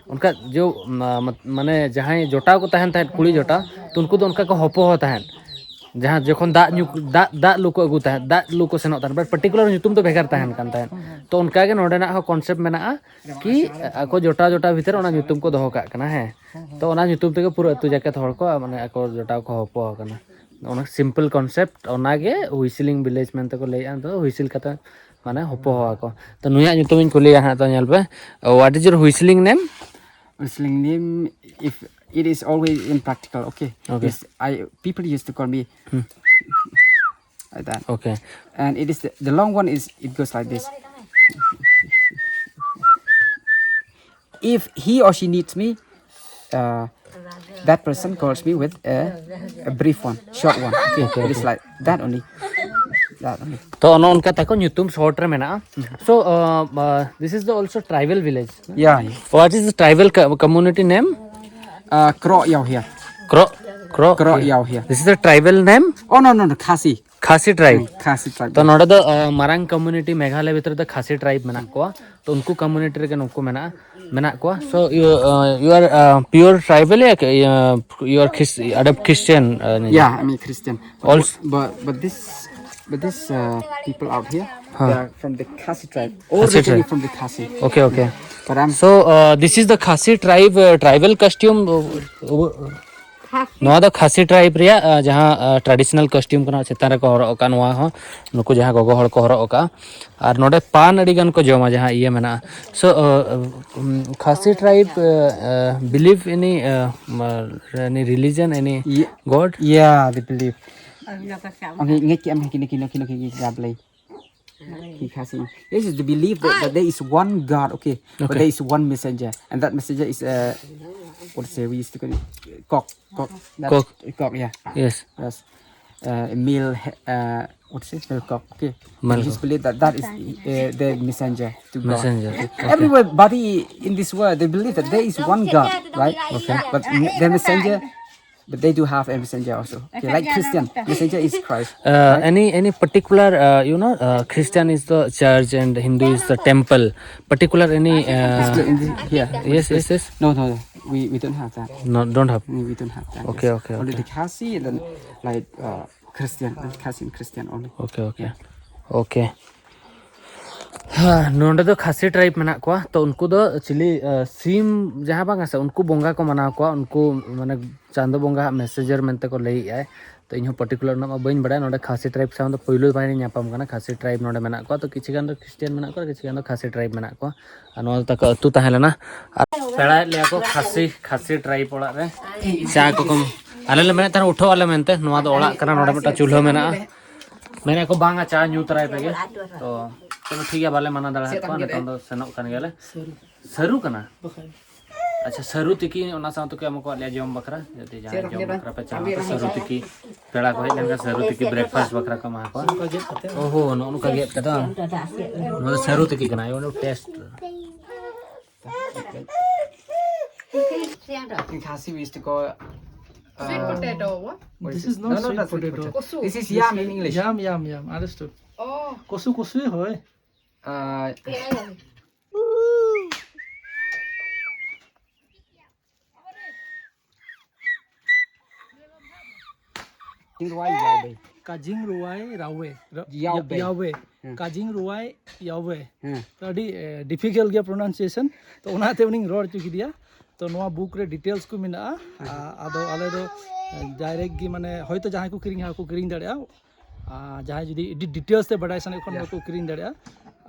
ᱚᱱᱠᱟ ᱡᱚ, ᱢᱟ-, ᱢᱟᱱᱮ ᱡᱟᱦᱟᱸᱭ ᱡᱚᱴᱟᱣ ᱠᱚ ᱛᱟᱦᱮᱱ ᱛᱟᱦᱮᱸᱫ, ᱠᱩᱲᱤ ᱡᱚᱴᱟᱣ, ᱛᱚ ᱩᱱᱠᱩ ᱫᱚ ᱚᱱᱠᱟ ᱠᱚ ᱦᱚᱯᱚᱦᱚ ᱛᱟᱦᱮᱸᱫ᱾ ᱡᱟᱦᱟᱸ ᱡᱚᱠᱷᱚᱱ ᱫᱟᱜ ᱧᱩ, ᱫᱟᱜ, ᱫᱟᱜ ᱞᱩ ᱠᱚ ᱟᱹᱜᱩ ᱛᱟᱦᱮᱸᱫ, ᱫᱟᱜ ᱞᱩ ᱠᱚ ᱥᱮᱱᱚᱜ ᱛᱟᱦᱮᱸᱫ, but particular ᱧᱩᱛᱩᱢ ᱫᱚ ᱵᱷᱮᱜᱟᱨ ᱛᱟᱦᱮᱱ ᱠᱟᱱ ᱛᱟᱦᱮᱸᱫ᱾ ᱛᱚ ᱚᱱᱠᱟ ᱜᱮ ᱱᱚᱰᱮᱱᱟᱜ ᱦᱚᱸ concept ᱢᱮᱱᱟᱜᱼᱟ ᱠᱤ ᱟᱠᱚ ᱡᱚᱴᱟᱣ ᱡᱚᱴᱟᱣ ᱵᱷᱤᱛᱤᱨ ᱚᱱᱟ ᱧᱩᱛᱩᱢ ᱠᱚ ᱫᱚᱦᱚ ᱠᱟᱜ ᱠᱟᱱᱟ, ᱦᱮᱸ᱾ ᱛᱚ ᱚᱱᱟ ᱧᱩᱛᱩᱢ ᱛᱮᱜᱮ ᱯᱩᱨᱟᱹ ᱟᱹᱛᱩ ᱡᱟᱠᱟᱛ ᱦᱚᱲ ᱠᱚ, ᱢᱟᱱᱮ, ᱟᱠᱚ ᱡᱚᱴᱟᱣ ᱠᱚ ᱦᱚᱯᱚ ᱟᱠᱟᱱᱟ᱾ ᱚᱱᱟ simple concept, ᱚᱱᱟᱜᱮ whistling village ᱢᱮᱱᱛᱮ ᱠᱚ ᱞᱟᱹᱭᱮᱫᱼᱟ᱾ ᱱᱤᱛᱚᱜ ᱫᱚ whistle ᱠᱟᱛᱮ, ᱢᱟᱱᱮ, ᱦᱚᱯᱚ ᱟᱠᱚ᱾ ᱛᱚ ᱱᱩᱭᱟᱜ ᱧᱩᱛᱩᱢᱤᱧ ᱠᱩᱞᱤᱭᱟ ᱦᱟᱸᱜ, ᱛᱚ ᱧᱮᱞ ᱯᱮ, what is your whistling name? Whistling name, if it is always in practical, okay. Okay. Is I, people used to call me like that. Okay. And it is the, the long one is, it goes like this. If he or she needs me, uh, that person calls me with a, a brief one, short one. Okay, okay, it is okay. Like that only. That only. ᱛᱚ ᱚᱱᱮ ᱚᱱᱠᱟ ᱛᱟᱠᱚ ᱧᱩᱛᱩᱢ short ᱨᱮ ᱢᱮᱱᱟᱜᱼᱟ᱾ So, uh, uh, this is the also tribal village. Yeah, yeah. What is the tribal co- community name? Uh, Krok Yao here. Krok, Krok. Krok Yao here. This is the tribal name? Oh, no, no, no, Khasi. Khasi tribe. Mm, Khasi tribe. ᱛᱚ ᱱᱚᱰᱮ ᱫᱚ, uh, ᱢᱟᱨᱟᱝ community Meghalaya ᱵᱷᱤᱛᱨᱤ ᱫᱚ ᱠᱷᱟᱥᱤ tribe ᱢᱮᱱᱟᱜ ᱠᱚᱣᱟ᱾ ᱛᱚ ᱩᱱᱠᱩ community ᱨᱮᱜᱮ ᱱᱩᱠᱩ ᱢᱮᱱᱟᱜᱼᱟ, ᱢᱮᱱᱟᱜ ᱠᱚᱣᱟ᱾ So you, uh, you are, uh, pure tribal ᱭᱟ ᱠᱤ, uh, you are Chris-, ᱟᱫᱚ Christian, uh, Yeah, I'm a Christian. But, also, but, but this, but this, uh, people out here, huh, they are from the Khasi tribe. Khasi originally tribe. From the Khasi. Okay, okay. But I'm So, uh, this is the Khasi tribe, uh, tribal costume, uh, uh, ᱱᱚᱣᱟ ᱫᱚ ᱠᱷᱟᱥᱤ tribe ᱨᱮᱭᱟᱜ, ᱟ, ᱡᱟᱦᱟᱸ, ᱟ, traditional costume ᱠᱟᱱᱟ, ᱪᱮᱛᱟᱱ ᱨᱮᱠᱚ ᱦᱚᱨᱚᱜ ᱟᱠᱟᱫ ᱱᱚᱣᱟ ᱦᱚᱸ, ᱱᱩᱠᱩ ᱡᱟᱦᱟᱸ ᱜᱚᱜᱚ ᱦᱚᱲ ᱠᱚ ᱦᱚᱨᱚᱜ ᱟᱠᱟᱫᱼᱟ᱾ ᱟᱨ ᱱᱚᱰᱮ ᱯᱟᱱ ᱟᱹᱰᱤ ᱜᱟᱱ ᱠᱚ ᱡᱚᱢᱟ, ᱡᱟᱦᱟᱸ ᱤᱭᱟᱹ ᱢᱮᱱᱟᱜᱼᱟ᱾ So, ᱟ, ᱟ, ᱩᱢ, ᱠᱷᱟᱥᱤ tribe, ᱟ, ᱟ, believe any, ᱟ, ᱢᱟ, any religion, any Ye- God? Yeah, they believe. Okay, ngeki am heki niki niki niki niki gablei. Ki Khasi. This is the belief that, that there is one God, okay, but Okay. There is one messenger, and that messenger is, uh, what to say, we used to call it cock, cock, that Cock. Cock, yeah. Yes. Yes. uh, male, uh, what's it? Male cock. Okay. Male They just believe that that is uh, the messenger to God. Messenger. Okay. Everybody in this world, they believe that there is one God, right? Okay. But m- the messenger, but they do have a messenger also. Okay, like Christian, messenger is Christ. Uh, any any particular uh, you know uh, Christian is the church and Hindu is the temple. Particular any uh, So in the, here. Yes, yes, yes. No, no, no. We, we don't have that. No, don't have. We don't have that. Okay, Yes. Okay, Only okay. The Khasi and then like uh, Christian, Khasi and Christian only. Okay, okay. Okay. ᱦᱮᱸ, ᱱᱚᱰᱮ ᱫᱚ ᱠᱷᱟᱥᱤ tribe ᱢᱮᱱᱟᱜ ᱠᱚᱣᱟ᱾ ᱛᱚ ᱩᱱᱠᱩ ᱫᱚ ᱪᱤᱞᱤ ᱥᱤᱢ ᱡᱟᱦᱟᱸ ᱵᱟᱝᱟ ᱥᱮ, ᱩᱱᱠᱩ ᱵᱚᱸᱜᱟ ᱠᱚ ᱢᱟᱱᱟᱣ ᱠᱚᱣᱟ᱾ ᱩᱱᱠᱩ ᱢᱟᱱᱮ ᱪᱟᱸᱫᱚ ᱵᱚᱸᱜᱟ ᱦᱟᱜ ᱢᱮᱥᱮᱡᱟᱨ ᱢᱮᱱᱛᱮ ᱠᱚ ᱞᱟᱹᱭᱮᱫᱼᱟ᱾ ᱛᱚ ᱤᱧᱦᱚᱸ ᱯᱟᱨᱴᱤᱠᱩᱞᱟᱨ ᱩᱱᱟᱹᱜ ᱢᱟ ᱵᱟᱹᱧ ᱵᱟᱲᱟᱭᱟ᱾ ᱱᱚᱰᱮ ᱠᱷᱟᱥᱤ ᱴᱨᱟᱭᱤᱵᱽ ᱥᱟᱶ ᱫᱚ ᱯᱳᱭᱞᱳ ᱵᱟᱨ ᱤᱧ ᱧᱟᱯᱟᱢ ᱠᱟᱱᱟ᱾ ᱠᱷᱟᱥᱤ ᱴᱨᱟᱭᱤᱵᱽ ᱱᱚᱰᱮ ᱢᱮᱱᱟᱜ ᱠᱚᱣᱟ᱾ ᱛᱚ ᱠᱤᱪᱷᱩ ᱜᱟᱱ ᱫᱚ ᱠᱷᱨᱤᱥᱴᱤᱭᱟᱱ ᱢᱮᱱᱟᱜ ᱠᱚᱣᱟ, ᱠᱤᱪᱷᱩ ᱜᱟᱱ ᱫᱚ ᱠᱷᱟᱥᱤ ᱴᱨᱟᱭᱤᱵᱽ ᱢᱮᱱᱟᱜ ᱠᱚᱣᱟ᱾ ᱟᱨ ᱱᱚᱣᱟ ᱫᱚ ᱛᱟᱠᱚ ᱟᱹᱛᱩ ᱛᱟᱦᱮᱸ ᱞᱮᱱᱟ᱾ ᱟᱨ ᱯᱮᱲᱟᱭᱮᱫ ᱞᱮᱭᱟ ᱠᱚ ᱠᱷᱟᱥᱤ, ᱠᱷᱟᱥᱤ ᱴᱨᱟᱭᱤᱵᱽ ᱚᱲᱟᱜ ᱨᱮ ᱪᱟ ᱠᱚᱠᱚ, ᱟᱞᱮ ᱞᱮ ᱢᱮᱱᱮᱫ ᱛᱟᱦᱮᱱᱟ ᱩᱴᱷᱟᱹᱣ ᱟᱞᱮ ᱢᱮᱱᱛᱮ᱾ ᱱᱚᱣᱟ ᱫᱚ ᱚᱲᱟᱜ ᱠᱟᱱᱟ, ᱱᱚᱰᱮ ᱢᱤᱫᱴᱟᱝ ᱪᱩᱞᱦᱟᱹ ᱢᱮᱱᱟᱜᱼᱟ᱾ ᱢᱮᱱᱮᱫ ᱠᱚ ᱵᱟᱝᱟ, ᱪᱟ ᱧᱩ ᱛᱚᱨᱟᱭ ᱯᱮᱜᱮ᱾ ᱛᱚ ᱪᱚᱞᱚ ᱴᱷᱤᱠ ᱜᱮᱭᱟ, ᱵᱟᱞᱮ ᱢᱟᱱᱟ ᱫᱟᱲᱮᱭᱟᱜ ᱠᱚᱣᱟ᱾ ᱱᱤᱛᱚᱝ ᱫᱚ ᱥᱮᱱᱚᱜ ᱠᱟᱱ ᱜᱮᱭᱟᱞᱮ᱾ ᱥᱟᱹᱨᱩ ᱠᱟᱱᱟ? ᱟᱪᱪᱷᱟ, ᱥᱟᱹᱨᱩ ᱛᱤᱠᱤ ᱚᱱᱟ ᱥᱟᱶ ᱛᱮᱠᱚ ᱮᱢ ᱠᱟᱜ ᱞᱮᱭᱟ ᱡᱚᱢ ᱵᱟᱠᱷᱨᱟ᱾ ᱡᱩᱫᱤ ᱡᱟᱦᱟᱸᱭ ᱡᱚᱢ ᱵᱟᱠᱷᱨᱟ ᱯᱮ ᱪᱟᱦᱟᱣ ᱠᱷᱟᱱ ᱥᱟᱹᱨᱩ ᱛᱤᱠᱤ, ᱯᱮᱲᱟ ᱠᱚ ᱦᱮᱡ ᱞᱮᱱᱠᱷᱟᱱ ᱥᱟᱹᱨᱩ ᱛᱤᱠᱤ ᱵᱨᱮᱠᱯᱷᱟᱥᱴ ᱵᱟᱠᱷᱨᱟ ᱠᱚ ᱮᱢᱟ ᱠᱚᱣᱟ᱾ ᱚᱦᱳ, ᱱᱚᱜᱼᱚ ᱱᱚᱝᱠᱟ ᱜᱮᱫ ᱠᱟᱛᱮ ᱵᱟᱝ? ᱱᱚᱣᱟ ᱫᱚ ᱥᱟᱹᱨᱩ ᱛᱤᱠᱤ ᱠᱟᱱᱟ᱾ I want to taste. In Khasi we used to call uh, Sweet potato. What? what This is is it? not No, no, sweet not sweet potato. potato. This is yam in English. Yam, yam, yam. Understood. Oh. Kosu kosu hoy. Uh, Yeah. Jing Ruai Yao Bei. Kajing ruai rawe. Ra- Yao Bei. Yawe. Hmm. Kajing ruai yawe. Hmm. ᱟᱹᱰᱤ ᱰᱤᱯᱷᱤᱠᱟᱞᱴ ᱜᱮᱭᱟ pronunciation. ᱛᱚ ᱚᱱᱟᱛᱮ ᱩᱱᱤᱧ ᱨᱚᱲ ᱦᱚᱪᱚ ᱠᱮᱫᱮᱭᱟ᱾ ᱛᱚ ᱱᱚᱣᱟ ᱵᱩᱠ ᱨᱮ ᱰᱤᱴᱮᱞᱥ ᱠᱚ ᱢᱮᱱᱟᱜᱼᱟ᱾ ᱟ- ᱟᱫᱚ ᱟᱞᱮ ᱫᱚ ᱰᱟᱭᱨᱮᱠᱴ ᱜᱮ, ᱢᱟᱱᱮ ᱦᱚᱭᱛᱳ ᱡᱟᱦᱟᱸᱭ ᱠᱚ ᱠᱤᱨᱤᱧᱟ ᱠᱚ ᱠᱤᱨᱤᱧ ᱫᱟᱲᱮᱭᱟᱜᱼᱟ᱾ ᱟᱨ ᱡᱟᱦᱟᱸᱭ ᱡᱩᱫᱤ ᱟᱹᱰᱤ ᱰᱤᱴᱮᱞᱥ ᱛᱮ ᱵᱟᱰᱟᱭ ᱥᱟᱱᱟᱭᱮᱫ ᱠᱷᱟᱱ ᱫᱚᱠᱚ ᱠᱤᱨᱤᱧ ᱫᱟᱲᱮᱭᱟᱜᱼᱟ᱾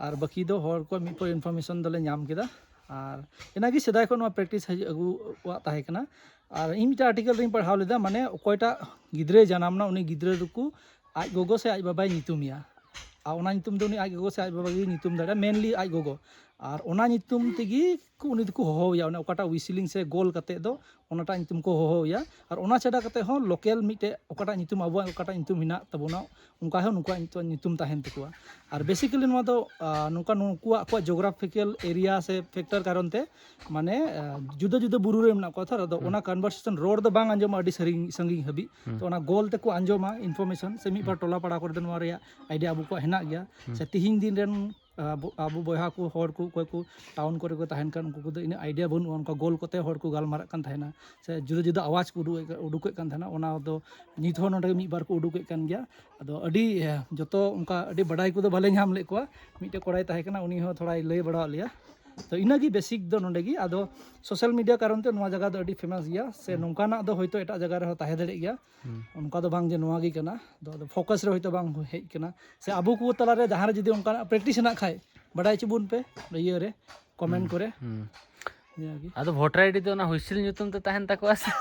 ᱟᱨ ᱵᱟᱹᱠᱤ ᱫᱚ ᱦᱚᱲ ᱠᱚᱣᱟᱜ ᱢᱤᱫ ᱯᱚᱨ ᱤᱱᱯᱷᱚᱨᱢᱮᱥᱚᱱ ᱫᱚᱞᱮ ᱧᱟᱢ ᱠᱮᱫᱟ᱾ ᱟᱨ ᱤᱱᱟᱹᱜᱮ ᱥᱮᱫᱟᱭ ᱠᱷᱚᱱ ᱱᱚᱣᱟ ᱯᱨᱮᱠᱴᱤᱥ ᱦᱤᱡᱩᱜ ᱟᱹᱜᱩᱣᱟᱜ ᱛᱟᱦᱮᱸ ᱠᱟᱱᱟ᱾ ᱟᱨ ᱤᱧ ᱢᱤᱫᱴᱟᱝ ᱟᱨᱴᱤᱠᱮᱞ ᱨᱤᱧ ᱯᱟᱲᱦᱟᱣ ᱞᱮᱫᱟ, ᱢᱟᱱᱮ ᱚᱠᱚᱭᱴᱟᱜ ᱜᱤᱫᱽᱨᱟᱹᱭ ᱡᱟᱱᱟᱢ ᱮᱱᱟ ᱩᱱᱤ ᱜᱤᱫᱽᱨᱟᱹ ᱫᱚᱠᱚ ᱟᱡ ᱜᱚᱜᱚ ᱥᱮ ᱟᱡ ᱵᱟᱵᱟᱭ ᱧᱩᱛᱩᱢᱮᱭᱟ᱾ ᱟᱨ ᱚᱱᱟ ᱧᱩᱛᱩᱢ ᱫᱚ ᱩᱱᱤ ᱟᱡ ᱜᱚᱜᱚ ᱥᱮ ᱟᱡ ᱵᱟᱵᱟ ᱜᱮᱭ ᱧᱩᱛᱩᱢ ᱫᱟᱲᱮᱭᱟᱜᱼᱟ, ᱢᱮᱱᱞᱤ ᱟᱡ ᱜᱚᱜᱚ᱾ ᱟᱨ ᱚᱱᱟ ᱧᱩᱛᱩᱢ ᱛᱮᱜᱮ ᱠᱚ, ᱩᱱᱤ ᱫᱚᱠᱚ ᱦᱚᱦᱚᱣᱟᱭᱟ, ᱚᱱᱮ ᱚᱠᱟᱴᱟᱜ whistling ᱥᱮ ᱜᱳᱞ ᱠᱟᱛᱮ ᱫᱚ ᱚᱱᱟᱴᱟᱜ ᱧᱩᱛᱩᱢ ᱠᱚ ᱦᱚᱦᱚᱣᱟᱭᱟ᱾ ᱟᱨ ᱚᱱᱟ ᱪᱷᱟᱰᱟ ᱠᱟᱛᱮ ᱦᱚᱸ local ᱢᱤᱫᱴᱮᱡ ᱚᱠᱟᱴᱟᱜ ᱧᱩᱛᱩᱢ, ᱟᱵᱚᱣᱟᱜ ᱚᱠᱟᱴᱟᱜ ᱧᱩᱛᱩᱢ ᱦᱮᱱᱟᱜ ᱛᱟᱵᱚᱱᱟ, ᱚᱱᱠᱟ ᱦᱚᱸ ᱱᱩᱠᱩᱣᱟᱜ ᱧᱩᱛᱩᱢ, ᱧᱩᱛᱩᱢ ᱛᱟᱦᱮᱱ ᱛᱟᱠᱚᱣᱟ᱾ ᱟᱨ basically ᱱᱚᱣᱟ ᱫᱚ ᱟᱸ, ᱱᱚᱝᱠᱟ ᱱᱩᱠᱩᱣᱟᱜ ᱟᱠᱚᱣᱟᱜ geographical area ᱥᱮ factor ᱠᱟᱨᱚᱱ ᱛᱮ, ᱢᱟᱱᱮ ᱟᱸ, ᱡᱩᱫᱟᱹ ᱡᱩᱫᱟᱹ ᱵᱩᱨᱩ ᱨᱮ ᱢᱮᱱᱟᱜ ᱠᱚᱣᱟ ᱛᱚ, ᱟᱫᱚ ᱚᱱᱟ conversation ᱨᱚᱲ ᱫᱚ ᱵᱟᱝ ᱟᱸᱡᱚᱢᱚᱜᱼᱟ ᱟᱹᱰᱤ ᱥᱟᱺᱜᱤᱧ, ᱥᱟᱺᱜᱤᱧ ᱦᱟᱹᱵᱤᱡ᱾ ᱛᱚ ᱚᱱᱟ ᱜᱳᱞ ᱛᱮᱠᱚ ᱟᱸᱡᱚᱢᱟ information, ᱥᱮ ᱢᱤᱫ ᱵᱟᱨ ᱴᱚᱞᱟ ᱯᱟᱲᱟ ᱠᱚᱨᱮ ᱫᱚ ᱱᱚᱣᱟ ᱨᱮᱭᱟᱜ idea ᱟᱵᱚ ᱠᱚᱣᱟᱜ ᱦᱮᱱᱟᱜ ᱜᱮᱭᱟ᱾ ᱥᱮ ᱛᱤᱦᱤᱧ ᱫᱤᱱ ᱨᱮᱱ ᱟᱵᱚ, ᱟᱵᱚ ᱵᱚᱭᱦᱟ ᱠᱚ, ᱦᱚᱲ ᱠᱚ, ᱚᱠᱚᱭ ᱠᱚ town ᱠᱚᱨᱮ ᱠᱚ ᱛᱟᱦᱮᱱ ᱠᱟᱱ, ᱩᱱᱠᱩ ᱠᱚᱫᱚ ᱤᱱᱟᱹᱜ idea ᱵᱟᱹᱱᱩᱜᱼᱟ᱾ ᱚᱱᱠᱟ ᱜᱳᱞ ᱠᱚᱛᱮ ᱦᱚᱲ ᱠᱚ ᱜᱟᱞᱢᱟᱨᱟᱜ ᱠᱟᱱ ᱛᱟᱦᱮᱱᱟ, ᱥᱮ ᱡᱩᱫᱟᱹ ᱡᱩᱫᱟᱹ ᱟᱣᱟᱡᱽ ᱠᱚ ᱩᱰᱩᱠ, ᱩᱰᱩᱠᱮᱫ ᱠᱟᱱ ᱛᱟᱦᱮᱱᱟ᱾ ᱚᱱᱟ ᱫᱚ ᱱᱤᱛ ᱦᱚᱸ ᱱᱚᱰᱮ ᱢᱤᱫ ᱵᱟᱨ ᱠᱚ ᱩᱰᱩᱠᱮᱫ ᱠᱟᱱ ᱜᱮᱭᱟ᱾ ᱟᱫᱚ ᱟᱹᱰᱤ, ᱮ, ᱡᱚᱛᱚ ᱚᱱᱠᱟ ᱟᱹᱰᱤ ᱵᱟᱰᱟᱭ ᱠᱚᱫᱚ ᱵᱟᱞᱮ ᱧᱟᱢ ᱞᱮᱫ ᱠᱚᱣᱟ᱾ ᱢᱤᱫᱴᱮᱡ ᱠᱚᱲᱟᱭ ᱛᱟᱦᱮᱸ ᱠᱟᱱᱟ, ᱩᱱᱤ ᱦᱚᱸ ᱛᱷᱚᱲᱟᱭ ᱞᱟᱹᱭ ᱵᱟᱲᱟᱣᱟᱫ ᱞᱮᱭᱟ᱾ ᱛᱚ ᱤᱱᱟᱹᱜᱮ basic ᱫᱚ ᱱᱚᱰᱮ ᱜᱮ᱾ ᱟᱫᱚ social media ᱠᱟᱨᱚᱱ ᱛᱮ ᱱᱚᱣᱟ ᱡᱟᱭᱜᱟ ᱫᱚ ᱟᱹᱰᱤ famous ᱜᱮᱭᱟ, ᱥᱮ ᱱᱚᱝᱠᱟᱱᱟᱜ ᱫᱚ ᱦᱚᱭᱛᱳ ᱮᱴᱟᱜ ᱡᱟᱭᱜᱟ ᱨᱮᱦᱚᱸ ᱛᱟᱦᱮᱸ ᱫᱟᱲᱮᱭᱟᱜ ᱜᱮᱭᱟ᱾ ᱚᱱᱠᱟ ᱫᱚ ᱵᱟᱝ ᱡᱮ ᱱᱚᱣᱟ ᱜᱮ ᱠᱟᱱᱟ, ᱟᱫᱚ, ᱟᱫᱚ focus ᱨᱮ ᱦᱚᱭᱛᱳ ᱵᱟᱝ ᱦᱮᱡ ᱠᱟᱱᱟ᱾ ᱥᱮ ᱟᱵᱚ ᱠᱚ ᱛᱟᱞᱟᱨᱮ ᱡᱟᱦᱟᱸ ᱨᱮ ᱡᱩᱫᱤ ᱚᱱᱠᱟᱱᱟᱜ practice ᱦᱮᱱᱟᱜ ᱠᱷᱟᱡ, ᱵᱟᱰᱟᱭ ᱦᱚᱪᱚ ᱵᱚᱱ ᱯᱮ ᱤᱭᱟᱹ ᱨᱮ, comment ᱠᱚᱨᱮ᱾ ᱱᱤᱭᱟᱹ ᱜᱮ᱾ ᱟᱫᱚ voter ID ᱫᱚ ᱚᱱᱟ whistle ᱧᱩᱛᱩᱢ ᱛᱮ ᱛᱟᱦᱮᱱ ᱛᱟᱠᱚᱣᱟ ᱥᱮ?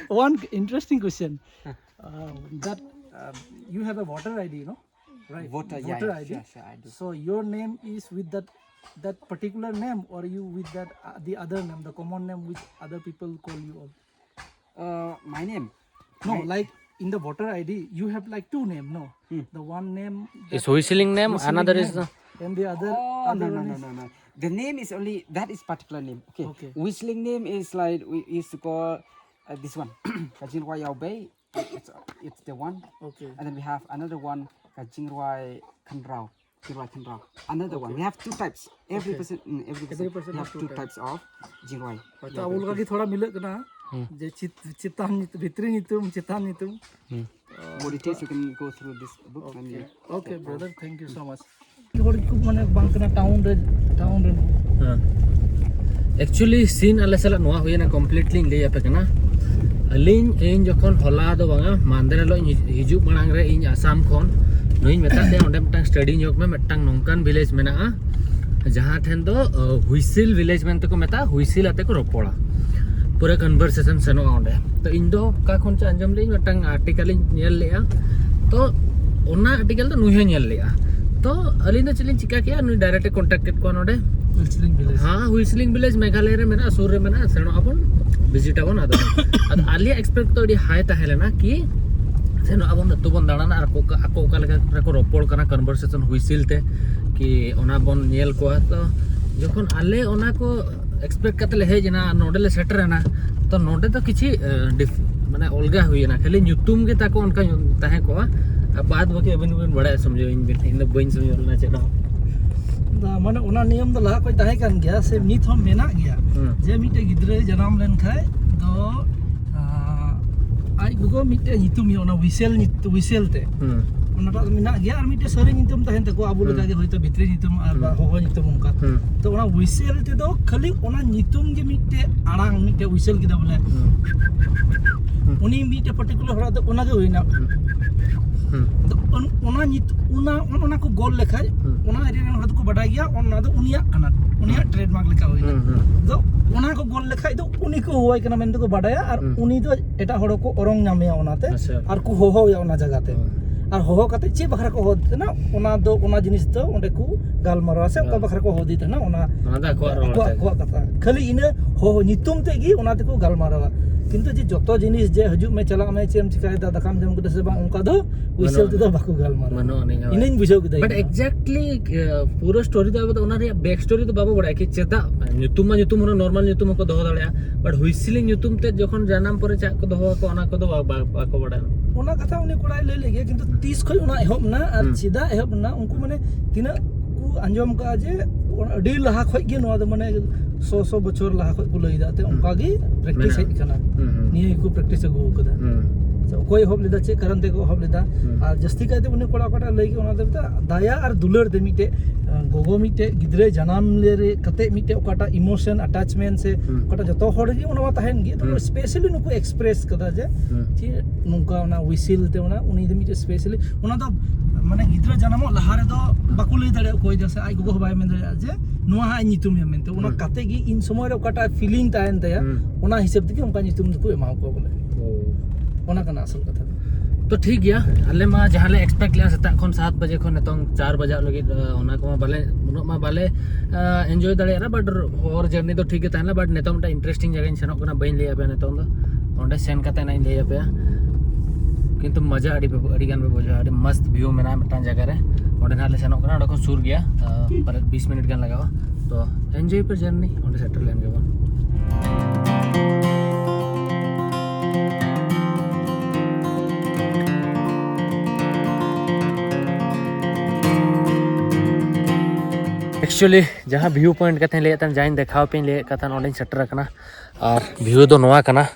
One interesting question. Uh, that uh, you have a voter ID, you know? Right? Voter, yeah, voter yeah, ID. Sure, sure, I do. So your name is with that that particular name, or you with that uh, the other name, the common name which other people call you all? Uh, my name. No, like in the voter ID, you have like two name. No, the one name Is that whistling name, whistling another is name, the. And the other Oh, other no, no, one no, is no, no. The name is only, that is particular name. Okay. Okay. Whistling name is like, we used to call uh, this one. Kajinwa Yao Bei. It's, it's the one. Okay. And then we have another one, Kajinwa Kanrao. Jingrwai Kanrao. Another one. We have two types. Every person, mm, every person, person we has have two two types. Types of Jingrwai. ᱦᱚᱭᱛᱚ ᱟᱵᱚ ᱞᱮᱠᱟ ᱜᱮ ᱛᱷᱚᱲᱟ ᱢᱤᱞᱟᱹᱜ ᱠᱟᱱᱟ, ᱡᱮ ᱪᱮᱛ- ᱪᱮᱛᱟᱱ ᱧᱩᱛᱩᱢ, ᱵᱷᱤᱛᱨᱤ ᱧᱩᱛᱩᱢ, ᱪᱮᱛᱟᱱ ᱧᱩᱛᱩᱢ. More details you can go through this book. And Okay, brother, thank you so much. ᱦᱚᱲ ᱠᱚ ᱢᱟᱱᱮ ᱵᱟᱝ ᱠᱟᱱᱟ ᱴᱟᱣᱩᱱ ᱨᱮ, ᱴᱟᱣᱩᱱ ᱨᱮ. ᱮᱠᱪᱩᱭᱮᱞᱤ ᱥᱤᱱ ᱟᱞᱮ ᱥᱟᱞᱟᱜ ᱱᱚᱣᱟ ᱦᱩᱭᱮᱱᱟ, ᱠᱚᱢᱯᱞᱤᱴ ᱞᱤᱧ ᱞᱟᱹᱭ ᱟᱯᱮ ᱠᱟᱱᱟ᱾ ᱟᱹᱞᱤᱧ, ᱤᱧ ᱡᱚᱠᱷᱚᱱ ᱦᱚᱞᱟ ᱫᱚ ᱵᱟᱝᱟ, ᱢᱟᱦᱫᱮᱨ ᱦᱤᱞᱳᱜ ᱤᱧ ᱦᱤᱡᱩᱜ ᱢᱟᱲᱟᱝ ᱨᱮ ᱤᱧ ᱟᱥᱟᱢ ᱠᱷᱚᱱ ᱱᱩᱭᱤᱧ ᱢᱮᱛᱟᱫ ᱛᱟᱭᱟ, ᱚᱸᱰᱮ ᱢᱤᱫᱴᱟᱝ ᱥᱴᱟᱰᱤ ᱧᱚᱜ ᱢᱮ, ᱢᱤᱫᱴᱟᱝ ᱱᱚᱝᱠᱟᱱ ᱵᱷᱤᱞᱮᱡᱽ ᱢᱮᱱᱟᱜᱼᱟ ᱡᱟᱦᱟᱸ ᱴᱷᱮᱱ ᱫᱚ ᱦᱩᱭᱥᱤᱞ ᱵᱷᱤᱞᱮᱡᱽ ᱢᱮᱱᱛᱮ ᱠᱚ ᱢᱮᱛᱟᱜᱼᱟ, ᱦᱩᱭᱥᱤᱞ ᱟᱛᱮ ᱠᱚ ᱨᱚᱯᱚᱲᱟ ᱯᱩᱨᱟᱹ ᱠᱚᱱᱵᱷᱟᱨᱥᱮᱥᱚᱱ ᱥᱮᱱᱚᱜᱼᱟ ᱚᱸᱰᱮ᱾ ᱛᱚ ᱤᱧ ᱫᱚ ᱚᱠᱟ ᱠᱷᱚᱱ ᱪᱚ ᱟᱸᱡᱚᱢ ᱞᱮᱫᱟᱹᱧ, ᱢᱤᱫᱴᱟᱝ ᱟᱨᱴᱤᱠᱮᱞ ᱤᱧ ᱧᱮᱞ ᱞᱮᱫᱼᱟ᱾ ᱛᱚ ᱚᱱᱟ ᱟᱨᱴᱤᱠᱮᱞ ᱫᱚ ᱱᱩᱭ ᱦᱚᱸᱭ ᱧᱮᱞ ᱞᱮᱫᱼᱟ᱾ ᱛᱚ ᱟᱹᱞᱤᱧ ᱫᱚ ᱪᱮᱫ ᱞᱤᱧ ᱪᱤᱠᱟ ᱠᱮᱜᱼᱟ, ᱱᱩᱭ direct ᱮ contact ᱠᱮᱫ ᱠᱚᱣᱟ ᱱᱚᱰᱮ᱾ ᱦᱩᱭᱥᱤᱞᱤᱝ ᱵᱷᱤᱞᱮᱡᱽ᱾ ᱦᱮᱸ, ᱦᱩᱭᱥᱤᱞᱤᱝ ᱵᱷᱤᱞᱮᱡᱽ ᱢᱮᱜᱷᱟᱞᱚᱭ ᱨᱮ ᱢᱮᱱᱟᱜᱼᱟ, ᱥᱩᱨ ᱨᱮ ᱢᱮᱱᱟᱜᱼᱟ, ᱥᱮᱱᱚᱜ ᱟᱵᱚᱱ, visit ᱟᱵᱚᱱ᱾ ᱟᱫᱚ ᱟᱫᱚ ᱟᱞᱮᱭᱟᱜ expect ᱫᱚ ᱟᱹᱰᱤ high ᱛᱟᱦᱮᱸ ᱞᱮᱱᱟ ᱠᱤ ᱥᱮᱱᱚᱜ ᱟᱵᱚᱱ, ᱟᱹᱛᱩ ᱵᱚᱱ ᱫᱟᱬᱟᱱᱟ ᱟᱨ ᱟᱠᱚ, ᱟᱠᱚ ᱚᱠᱟ ᱞᱮᱠᱟ ᱨᱮᱠᱚ ᱨᱚᱯᱚᱲ ᱠᱟᱱᱟ conversation ᱦᱩᱭᱥᱤᱞ ᱛᱮ, ᱠᱤ ᱚᱱᱟ ᱵᱚᱱ ᱧᱮᱞ ᱠᱚᱣᱟ᱾ ᱛᱚ ᱡᱚᱠᱷᱚᱱ ᱟᱞᱮ ᱚᱱᱟ ᱠᱚ expect ᱠᱟᱛᱮ ᱞᱮ ᱦᱮᱡ ᱮᱱᱟ ᱟᱨ ᱱᱚᱰᱮ ᱞᱮ ᱥᱮᱴᱮᱨ ᱮᱱᱟ, ᱛᱚ ᱱᱚᱰᱮ ᱫᱚ ᱠᱤᱪᱷᱤ ᱮ, dif- ᱢᱟᱱᱮ ᱚᱞᱜᱟ ᱦᱩᱭᱮᱱᱟ, ᱠᱷᱟᱹᱞᱤ ᱧᱩᱛᱩᱢ ᱜᱮ ᱛᱟᱠᱚ ᱚᱱᱠᱟ ᱛᱟᱦᱮᱸ ᱠᱚᱜᱼᱟ᱾ ᱟᱨ ᱵᱟᱫ ᱵᱟᱹᱠᱤ ᱟᱹᱵᱤᱱ ᱵᱤᱱ ᱵᱟᱲᱟᱭᱟ, ᱥᱚᱢᱡᱚᱭ, ᱤᱧ ᱵᱤᱱ, ᱤᱧ ᱫᱚ ᱵᱟᱹᱧ ᱥᱚᱢᱡᱚᱭ ᱞᱮᱱᱟ ᱪᱮᱫ ᱦᱚᱸ᱾ ᱫᱟ, ᱢᱟᱱᱮ ᱚᱱᱟ ᱱᱤᱭᱚᱢ ᱫᱚ ᱞᱟᱦᱟ ᱠᱷᱚᱱ ᱛᱟᱦᱮᱸ ᱠᱟᱱ ᱜᱮᱭᱟ ᱥᱮ, ᱱᱤᱛ ᱦᱚᱸ ᱢᱮᱱᱟᱜ ᱜᱮᱭᱟ᱾ ᱦᱩᱸ᱾ ᱡᱮ ᱢᱤᱫᱴᱮᱡ ᱜᱤᱫᱽᱨᱟᱹᱭ ᱡᱟᱱᱟᱢ ᱞᱮᱱᱠᱷᱟᱡ ᱫᱚ, ᱟ, ᱟᱡ ᱜᱚᱜᱚ ᱢᱤᱫᱴᱮᱡ ᱧᱩᱛᱩᱢ ᱦᱩᱭᱩᱜᱼᱟ, ᱚᱱᱟ ᱦᱩᱭᱥᱮᱞ ᱧᱩᱛ-, ᱦᱩᱭᱥᱮᱞ ᱛᱮ᱾ ᱦᱩᱸ᱾ ᱚᱱᱟᱴᱟᱜ ᱫᱚ ᱢᱮᱱᱟᱜ ᱜᱮᱭᱟ, ᱟᱨ ᱢᱤᱫᱴᱮᱡ ᱥᱟᱹᱨᱤ ᱧᱩᱛᱩᱢ ᱛᱟᱦᱮᱱ ᱛᱟᱠᱚᱣᱟ, ᱟᱵᱚ ᱦᱩᱸ᱾ ᱞᱮᱠᱟᱜᱮ ᱦᱚᱭᱛᱳ ᱵᱷᱤᱛᱨᱤ ᱧᱩᱛᱩᱢ ᱟᱨ ᱵᱟ-, ᱦᱩᱸ᱾ ᱦᱚᱦᱚ ᱧᱩᱛᱩᱢ ᱚᱱᱠᱟ᱾ ᱦᱩᱸ᱾ ᱛᱚ ᱚᱱᱟ ᱦᱩᱭᱥᱮᱞ ᱛᱮᱫᱚ ᱠᱷᱟᱹᱞᱤ ᱚᱱᱟ ᱧᱩᱛᱩᱢ ᱜᱮ ᱢᱤᱫᱴᱮᱡ ᱟᱲᱟᱝ, ᱢᱤᱫᱴᱮᱡ ᱦᱩᱭᱥᱮᱞ ᱠᱮᱫᱟ ᱵᱚᱞᱮ᱾ ᱦᱩᱸ᱾ ᱩᱱᱤ ᱢᱤᱫᱴᱮᱡ particular ᱦᱚᱲᱟᱜ ᱫᱚ ᱚᱱᱟᱜᱮ ᱦᱩᱭᱱᱟ᱾ ᱦᱩᱸ᱾ ᱟᱫᱚ ᱚᱱ-, ᱚᱱᱟ ᱧᱩᱛ-, ᱚᱱᱟ, ᱚᱱ-, ᱚᱱᱟ ᱠᱚ ᱜᱚᱞ ᱞᱮᱠᱷᱟᱡ, ᱦᱩᱸ᱾ ᱚᱱᱟ area ᱨᱮᱱ ᱦᱚᱲ ᱫᱚᱠᱚ ᱵᱟᱰᱟᱭ ᱜᱮᱭᱟ, ᱚᱱᱟ ᱫᱚ ᱩᱱᱤᱭᱟᱜ ᱠᱟᱱᱟ, ᱩᱱᱤᱭᱟᱜ ᱦᱩᱸ᱾ trademark ᱞᱮᱠᱟ ᱦᱩᱭᱱᱟ᱾ ᱦᱩᱸ, ᱦᱩᱸ᱾ ᱟᱫᱚ ᱚᱱᱟ ᱠᱚ ᱜᱚᱞ ᱞᱮᱠᱷᱟᱡ ᱫᱚ ᱩᱱᱤ ᱠᱚ ᱦᱚᱦᱚᱣᱟᱭ ᱠᱟᱱᱟ ᱢᱮᱱᱛᱮ ᱠᱚ ᱵᱟᱰᱟᱭᱟ, ᱟᱨ ᱦᱩᱸ᱾ ᱩᱱᱤ ᱫᱚ ᱮᱴᱟᱜ ᱦᱚᱲ ᱦᱚᱸᱠᱚ ᱚᱨᱚᱝ ᱧᱟᱢᱮᱭᱟ ᱚᱱᱟᱛᱮ, ᱟᱪᱪᱷᱟ᱾ ᱟᱨ ᱠᱚ ᱦᱚᱦᱚᱣᱟᱭᱟ ᱚᱱᱟ ᱡᱟᱭᱜᱟᱛᱮ᱾ ᱦᱩᱸ᱾ ᱟᱨ ᱦᱚᱦᱚ ᱠᱟᱛᱮ ᱪᱮᱫ ᱵᱟᱠᱷᱨᱟ ᱠᱚ ᱦᱚᱦᱚ ᱛᱟᱦᱮᱱᱟ, ᱚᱱᱟ ᱫᱚ, ᱚᱱᱟ ᱡᱤᱱᱤᱥ ᱫᱚ ᱚᱸᱰᱮ ᱠᱚ ᱜᱟᱞᱢᱟᱨᱟᱣᱟ ᱥᱮ ᱚᱠᱟ ᱦᱩᱸ᱾ ᱵᱟᱠᱷᱨᱟ ᱠᱚ ᱦᱚᱦᱚ ᱛᱟᱦᱮᱱᱟ, ᱚᱱᱟ ᱚᱱᱟ ᱫᱚ ᱟᱠᱚᱣᱟᱜ ᱨᱚᱲ ᱟᱠᱚᱣᱟᱜ, ᱛᱮ᱾ ᱟᱠᱚᱣᱟᱜ ᱠᱟᱛᱷᱟ᱾ ᱠᱷᱟᱹᱞᱤ ᱤᱱᱟᱹ ᱦᱚᱦᱚ ᱧᱩᱛᱩᱢ ᱛᱮᱜᱮ ᱚᱱᱟ ᱛᱮᱠᱚ ᱜᱟᱞᱢᱟᱨᱟᱣᱟ᱾ ᱠᱤᱱᱛᱩ ᱡᱮ ᱡᱚᱛᱚ ᱡᱤᱱᱤᱥ ᱡᱮ ᱦᱤᱡᱩᱜ ᱢᱮ, ᱪᱟᱞᱟᱜ ᱢᱮ, ᱪᱮᱫ ᱮᱢ ᱪᱤᱠᱟᱭᱮᱫᱟ, ᱫᱟᱠᱟᱢ ᱡᱚᱢ ᱠᱮᱫᱟ ᱥᱮ ᱵᱟᱝ, ᱚᱱᱠᱟ ᱫᱚ ᱦᱩᱭᱥᱮᱞ ᱵᱟᱹᱱᱩᱜ ᱛᱮᱫᱚ ᱟᱹᱱᱤᱡ᱾ ᱵᱟᱠᱚ ᱜᱟᱞᱢᱟᱨᱟᱣᱟ᱾ ᱵᱟᱹᱱᱩᱜ ᱟᱹᱱᱤᱡ, ᱦᱳᱭ᱾ ᱤᱱᱟᱹᱧ ᱵᱩᱡᱷᱟᱹᱣ ᱠᱮᱫᱟ But ᱤᱧ ᱫᱚ᱾ Exactly, ᱮ, ᱯᱩᱨᱟᱹ story ᱫᱚ ᱟᱵᱚ ᱫᱚ ᱚᱱᱟ ᱨᱮᱭᱟᱜ back story ᱫᱚ ᱵᱟᱵᱚ ᱵᱟᱲᱟᱭᱟ ᱠᱤ ᱪᱮᱫᱟᱜ ᱧᱩᱛᱩᱢ ᱢᱟ ᱧᱩᱛᱩᱢ ᱦᱚᱸ normal ᱧᱩᱛᱩᱢ ᱦᱚᱸᱠᱚ ᱫᱚᱦᱚ ᱫᱟᱲᱮᱭᱟᱜᱼᱟ, but ᱦᱩᱭᱥᱤᱞᱤᱝ ᱧᱩᱛᱩᱢ ᱛᱮ ᱡᱚᱠᱷᱚᱱ ᱡᱟᱱᱟᱢ ᱯᱚᱨᱮ ᱪᱮᱫ ᱠᱚ ᱫᱚᱦᱚ ᱟᱠᱚ, ᱚᱱᱟ ᱠᱚᱫᱚ ᱵᱟ-, ᱵᱟ-, ᱵᱟᱠᱚ ᱵᱟᱲᱟᱭᱟ᱾ ᱚᱱᱟ ᱠᱟᱛᱷᱟ ᱩᱱᱤ ᱠᱚᱲᱟᱭ ᱞᱟᱹᱭ ᱞᱮᱫ ᱜᱮᱭᱟ, ᱠᱤᱱᱛᱩ ᱛᱤᱥ ᱠᱷᱚᱱ ᱚᱱᱟ ᱮᱦᱚᱵ ᱮᱱᱟ ᱟᱨ ᱦᱩᱸ᱾ ᱪᱮᱫᱟᱜ ᱮᱦᱚᱵ ᱮᱱᱟ, ᱩᱱᱠᱩ ᱢᱟᱱᱮ ᱛᱤᱱᱟᱹᱜ ᱠᱚ ᱟᱸᱡᱚᱢ ᱠᱟᱜᱼᱟ ᱡᱮ ᱚᱱᱟ ᱟᱹᱰᱤ ᱞᱟᱦᱟ ᱠᱷᱚᱡ ᱜᱮ ᱱᱚᱣᱟ ᱫᱚ ᱢᱟᱱᱮ ᱥᱚ, ᱥᱚ ᱵᱚᱪᱷᱚᱨ ᱞᱟᱦᱟ ᱠᱷᱚᱡ ᱠᱚ ᱞᱟᱹᱭ ᱮᱫᱟ, ᱛᱮ ᱦᱩᱸ᱾ ᱚᱱᱠᱟ ᱜᱮ practice ᱢᱮᱱᱟᱜᱼᱟ᱾ ᱦᱮᱡ ᱠᱟᱱᱟ᱾ ᱦᱩᱸ, ᱦᱩᱸ᱾ ᱱᱤᱭᱟᱹ ᱜᱮᱠᱚ practice ᱟᱹᱜᱩ ᱟᱠᱟᱫᱟ᱾ ᱦᱩᱸ᱾ ᱥᱮ ᱚᱠᱚᱭ ᱮᱦᱚᱵ ᱞᱮᱫᱟ, ᱪᱮᱫ ᱠᱟᱨᱚᱱ ᱛᱮᱠᱚ ᱮᱦᱚᱵ ᱞᱮᱫᱟ? ᱦᱩᱸ᱾ ᱟᱨ ᱡᱟᱹᱥᱛᱤ ᱠᱟᱭᱛᱮ ᱩᱱᱤ ᱠᱚᱲᱟ ᱚᱠᱟᱴᱟᱜ ᱞᱟᱹᱭ ᱠᱮᱫ, ᱚᱱᱟ ᱫᱚ ᱢᱮᱛᱟᱜᱼᱟ ᱫᱟᱭᱟ ᱟᱨ ᱫᱩᱞᱟᱹᱲ ᱛᱮ ᱢᱤᱫᱴᱮᱡ, ᱟᱸ, ᱜᱚᱜᱚ ᱢᱤᱫᱴᱮᱡ ᱜᱤᱫᱽᱨᱟᱹᱭ ᱡᱟᱱᱟᱢ ᱞᱮ ᱨᱮ ᱠᱟᱛᱮ ᱢᱤᱫᱴᱮᱡ ᱚᱠᱟᱴᱟᱜ emotion attachment ᱥᱮ ᱦᱩᱸ᱾ ᱚᱠᱟᱴᱟᱜ ᱡᱚᱛᱚ ᱦᱚᱲ ᱜᱮ ᱚᱱᱟ ᱢᱟ ᱛᱟᱦᱮᱱ ᱜᱮ, ᱛᱚᱵᱮ ᱦᱩᱸ᱾ specially ᱱᱩᱠᱩ express ᱠᱟᱫᱟ ᱡᱮ ᱦᱩᱸ᱾ ᱪᱮᱫ ᱱᱚᱝᱠᱟ ᱚᱱᱟ ᱦᱩᱭᱥᱮᱞ ᱛᱮ ᱚᱱᱟ, ᱩᱱᱤ ᱫᱚ ᱢᱤᱫᱴᱮᱡ specially ᱚᱱᱟ ᱫᱚ ᱢᱟᱱᱮ ᱜᱤᱫᱽᱨᱟᱹ ᱡᱟᱱᱟᱢᱚᱜ ᱞᱟᱦᱟ ᱨᱮᱫᱚ ᱵᱟᱠᱚ ᱞᱟᱹᱭ ᱫᱟᱲᱮᱭᱟᱜᱼᱟ ᱚᱠᱚᱭ ᱫᱚ, ᱥᱮ ᱟᱡ ᱜᱚᱜᱚ ᱦᱚᱸ ᱵᱟᱭ ᱢᱮᱱ ᱫᱟᱲᱮᱭᱟᱜᱼᱟ ᱡᱮ ᱱᱚᱣᱟ ᱦᱟᱸᱜ ᱤᱧ ᱧᱩᱛᱩᱢ ᱮᱭᱟ ᱢᱮᱱᱛᱮ᱾ ᱚᱱᱟ ᱦᱩᱸ᱾ ᱠᱟᱛᱮ ᱜᱮ ᱤᱱ ᱥᱚᱢᱚᱭ ᱨᱮ ᱚᱠᱟᱴᱟᱜ feeling ᱛᱟᱦᱮᱱ ᱛᱟᱭᱟ, ᱦᱩᱸ᱾ ᱚᱱᱟ ᱦᱤᱥᱟᱹᱵ ᱛᱮᱜᱮ ᱚᱱᱠᱟ ᱧᱩᱛᱩᱢ ᱫᱚᱠᱚ ᱮᱢᱟ ᱠᱚᱣᱟ ᱵᱚᱞᱮ᱾ ᱳ᱾ ᱚᱱᱟ ᱠᱟᱱᱟ ᱟᱥᱚᱞ ᱠᱟᱛᱷᱟ ᱫᱚ᱾ ᱛᱚ ᱴᱷᱤᱠ ᱜᱮᱭᱟ, ᱟᱞᱮ ᱢᱟ ᱡᱟᱦᱟᱸ ᱞᱮ expect ᱞᱮᱜᱼᱟ ᱥᱮᱛᱟᱜ ᱠᱷᱚᱱ ᱥᱟᱛ ᱵᱟᱡᱮ ᱠᱷᱚᱱ ᱱᱤᱛᱚᱝ ᱪᱟᱨ ᱵᱟᱡᱟᱜ ᱞᱟᱹᱜᱤᱫ, ᱟᱸ, ᱚᱱᱟ ᱠᱚᱢᱟ ᱵᱟᱞᱮ, ᱩᱱᱟᱹᱜ ᱢᱟ ᱵᱟᱞᱮ, ᱟᱸ, enjoy ᱫᱟᱲᱮᱭᱟᱜᱼᱟ, but ᱦᱚᱨ journey ᱫᱚ ᱴᱷᱤᱠ ᱜᱮ ᱛᱟᱦᱮᱸ ᱞᱮᱱᱟ᱾ But ᱱᱤᱛᱚᱝ ᱢᱤᱫᱴᱟᱝ interesting ᱡᱟᱭᱜᱟᱧ ᱥᱮᱱᱚᱜ ᱠᱟᱱᱟ, ᱵᱟᱹᱧ ᱞᱟᱹᱭ ᱟᱯᱮᱭᱟ ᱱᱤᱛᱚᱝ ᱫᱚ, ᱚᱸᱰᱮ ᱥᱮᱱ ᱠᱟᱛᱮ ᱱᱟᱜ ᱤᱧ ᱞᱟᱹᱭ ᱟᱯᱮᱭᱟ᱾ ᱠᱤᱱᱛᱩ ᱢᱚᱡᱟ ᱟᱹᱰᱤ, ᱟᱹᱰᱤ ᱜᱟᱱ ᱯᱮ ᱵᱩᱡᱷᱟᱹᱣᱟ, ᱟᱹᱰᱤ ᱢᱚᱥᱛ view ᱢᱮᱱᱟᱜᱼᱟ ᱢᱤᱫᱴᱟᱝ ᱡᱟᱭᱜᱟ ᱨᱮ, ᱚᱸᱰᱮ ᱱᱟᱜ ᱞᱮ ᱥᱮᱱᱚᱜ ᱠᱟᱱᱟ᱾ ᱚᱸᱰᱮ ᱠᱷᱚᱱ ᱥᱩᱨ ᱜᱮᱭᱟ, ᱟᱸ, ᱯᱟᱞᱮᱫ ᱵᱤᱥ ᱢᱤᱱᱤᱴ ᱜᱟᱱ ᱞᱟᱜᱟᱜᱼᱟ᱾ ᱛᱚ enjoy ᱯᱮ journey, ᱚᱸᱰᱮ ᱥᱮᱴᱮᱨ ᱞᱮᱱ ᱜᱮᱵᱚᱱ᱾ Actually, ᱡᱟᱦᱟᱸ view point ᱠᱟᱛᱷᱟᱧ ᱞᱟᱹᱭᱮᱫ ᱛᱟᱦᱮᱱ, ᱡᱟᱦᱟᱸᱧ ᱫᱮᱠᱷᱟᱣ ᱟᱯᱮᱧ ᱞᱟᱹᱭᱮᱫ ᱠᱟᱱ ᱛᱟᱦᱮᱱ, ᱚᱸᱰᱮᱧ ᱥᱮᱴᱮᱨ ᱟᱠᱟᱱᱟ᱾ ᱟᱨ view ᱫᱚ ᱱᱚᱣᱟ ᱠᱟᱱᱟ,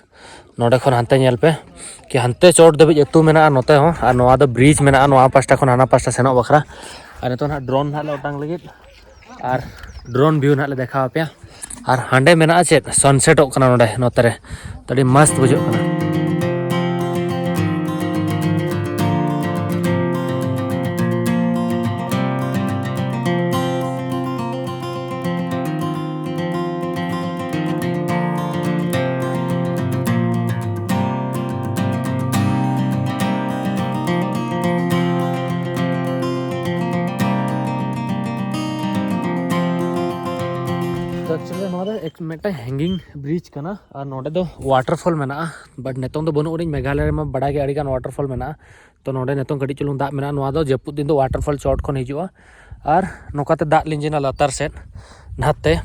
ᱱᱚᱰᱮ ᱠᱷᱚᱱ ᱦᱟᱱᱛᱮ ᱧᱮᱞ ᱯᱮ, ᱠᱤ ᱦᱟᱱᱛᱮ ᱪᱚᱴ ᱫᱷᱟᱹᱵᱤᱡ ᱟᱹᱛᱩ ᱢᱮᱱᱟᱜᱼᱟ ᱱᱚᱛᱮ ᱦᱚᱸ, ᱟᱨ ᱱᱚᱣᱟ ᱫᱚ bridge ᱢᱮᱱᱟᱜᱼᱟ ᱱᱚᱣᱟ ᱯᱟᱥᱴᱟ ᱠᱷᱚᱱ ᱦᱟᱱᱟ ᱯᱟᱥᱴᱟ ᱥᱮᱱᱚᱜ ᱵᱟᱠᱷᱨᱟ᱾ ᱟᱨ ᱱᱤᱛᱚᱜ ᱱᱟᱦᱟᱜ drone ᱱᱟᱦᱟᱜ ᱞᱮ ᱚᱴᱟᱝ ᱞᱟᱹᱜᱤᱫ, ᱟᱨ drone view ᱱᱟᱦᱟᱜ ᱞᱮ ᱫᱮᱠᱷᱟᱣ ᱟᱯᱮᱭᱟ᱾ ᱟᱨ ᱦᱟᱸᱰᱮ ᱢᱮᱱᱟᱜᱼᱟ ᱪᱮᱫ, sunsetᱚᱜ ᱠᱟᱱᱟ ᱱᱚᱰᱮ, ᱱᱚᱛᱮ ᱨᱮ᱾ ᱟᱹᱰᱤ ᱢᱚᱥᱛ ᱵᱩᱡᱷᱟᱹᱜ ᱠᱟᱱᱟ᱾ ᱛᱚ actually ᱱᱚᱣᱟ ᱫᱚ ᱮᱠ-, ᱢᱤᱫᱴᱟᱝ hanging bridge ᱠᱟᱱᱟ, ᱟᱨ ᱱᱚᱰᱮ ᱫᱚ waterfall ᱢᱮᱱᱟᱜᱼᱟ, but ᱱᱤᱛᱚᱝ ᱫᱚ ᱵᱟᱹᱱᱩᱜ ᱟᱹᱱᱤᱡ᱾ ᱢᱮᱜᱷᱟᱞᱚᱭ ᱨᱮᱢᱟ ᱵᱟᱲᱟᱭ ᱜᱮ ᱟᱹᱰᱤᱜᱟᱱ waterfall ᱢᱮᱱᱟᱜᱼᱟ, ᱛᱚ ᱱᱚᱰᱮ ᱱᱤᱛᱚᱝ ᱠᱟᱹᱴᱤᱡ ᱪᱩᱞᱩᱝ ᱫᱟᱜ ᱢᱮᱱᱟᱜᱼᱟ᱾ ᱱᱚᱣᱟ ᱫᱚ ᱡᱟᱹᱯᱩᱫ ᱫᱤᱱ ᱫᱚ waterfall ᱪᱚᱴ ᱠᱷᱚᱱ ᱦᱤᱡᱩᱜᱼᱟ, ᱟᱨ ᱱᱚᱝᱠᱟᱛᱮ ᱫᱟᱜ ᱞᱤᱸᱡᱤᱱᱟ ᱞᱟᱛᱟᱨ ᱥᱮᱫ ᱱᱟᱛᱮ᱾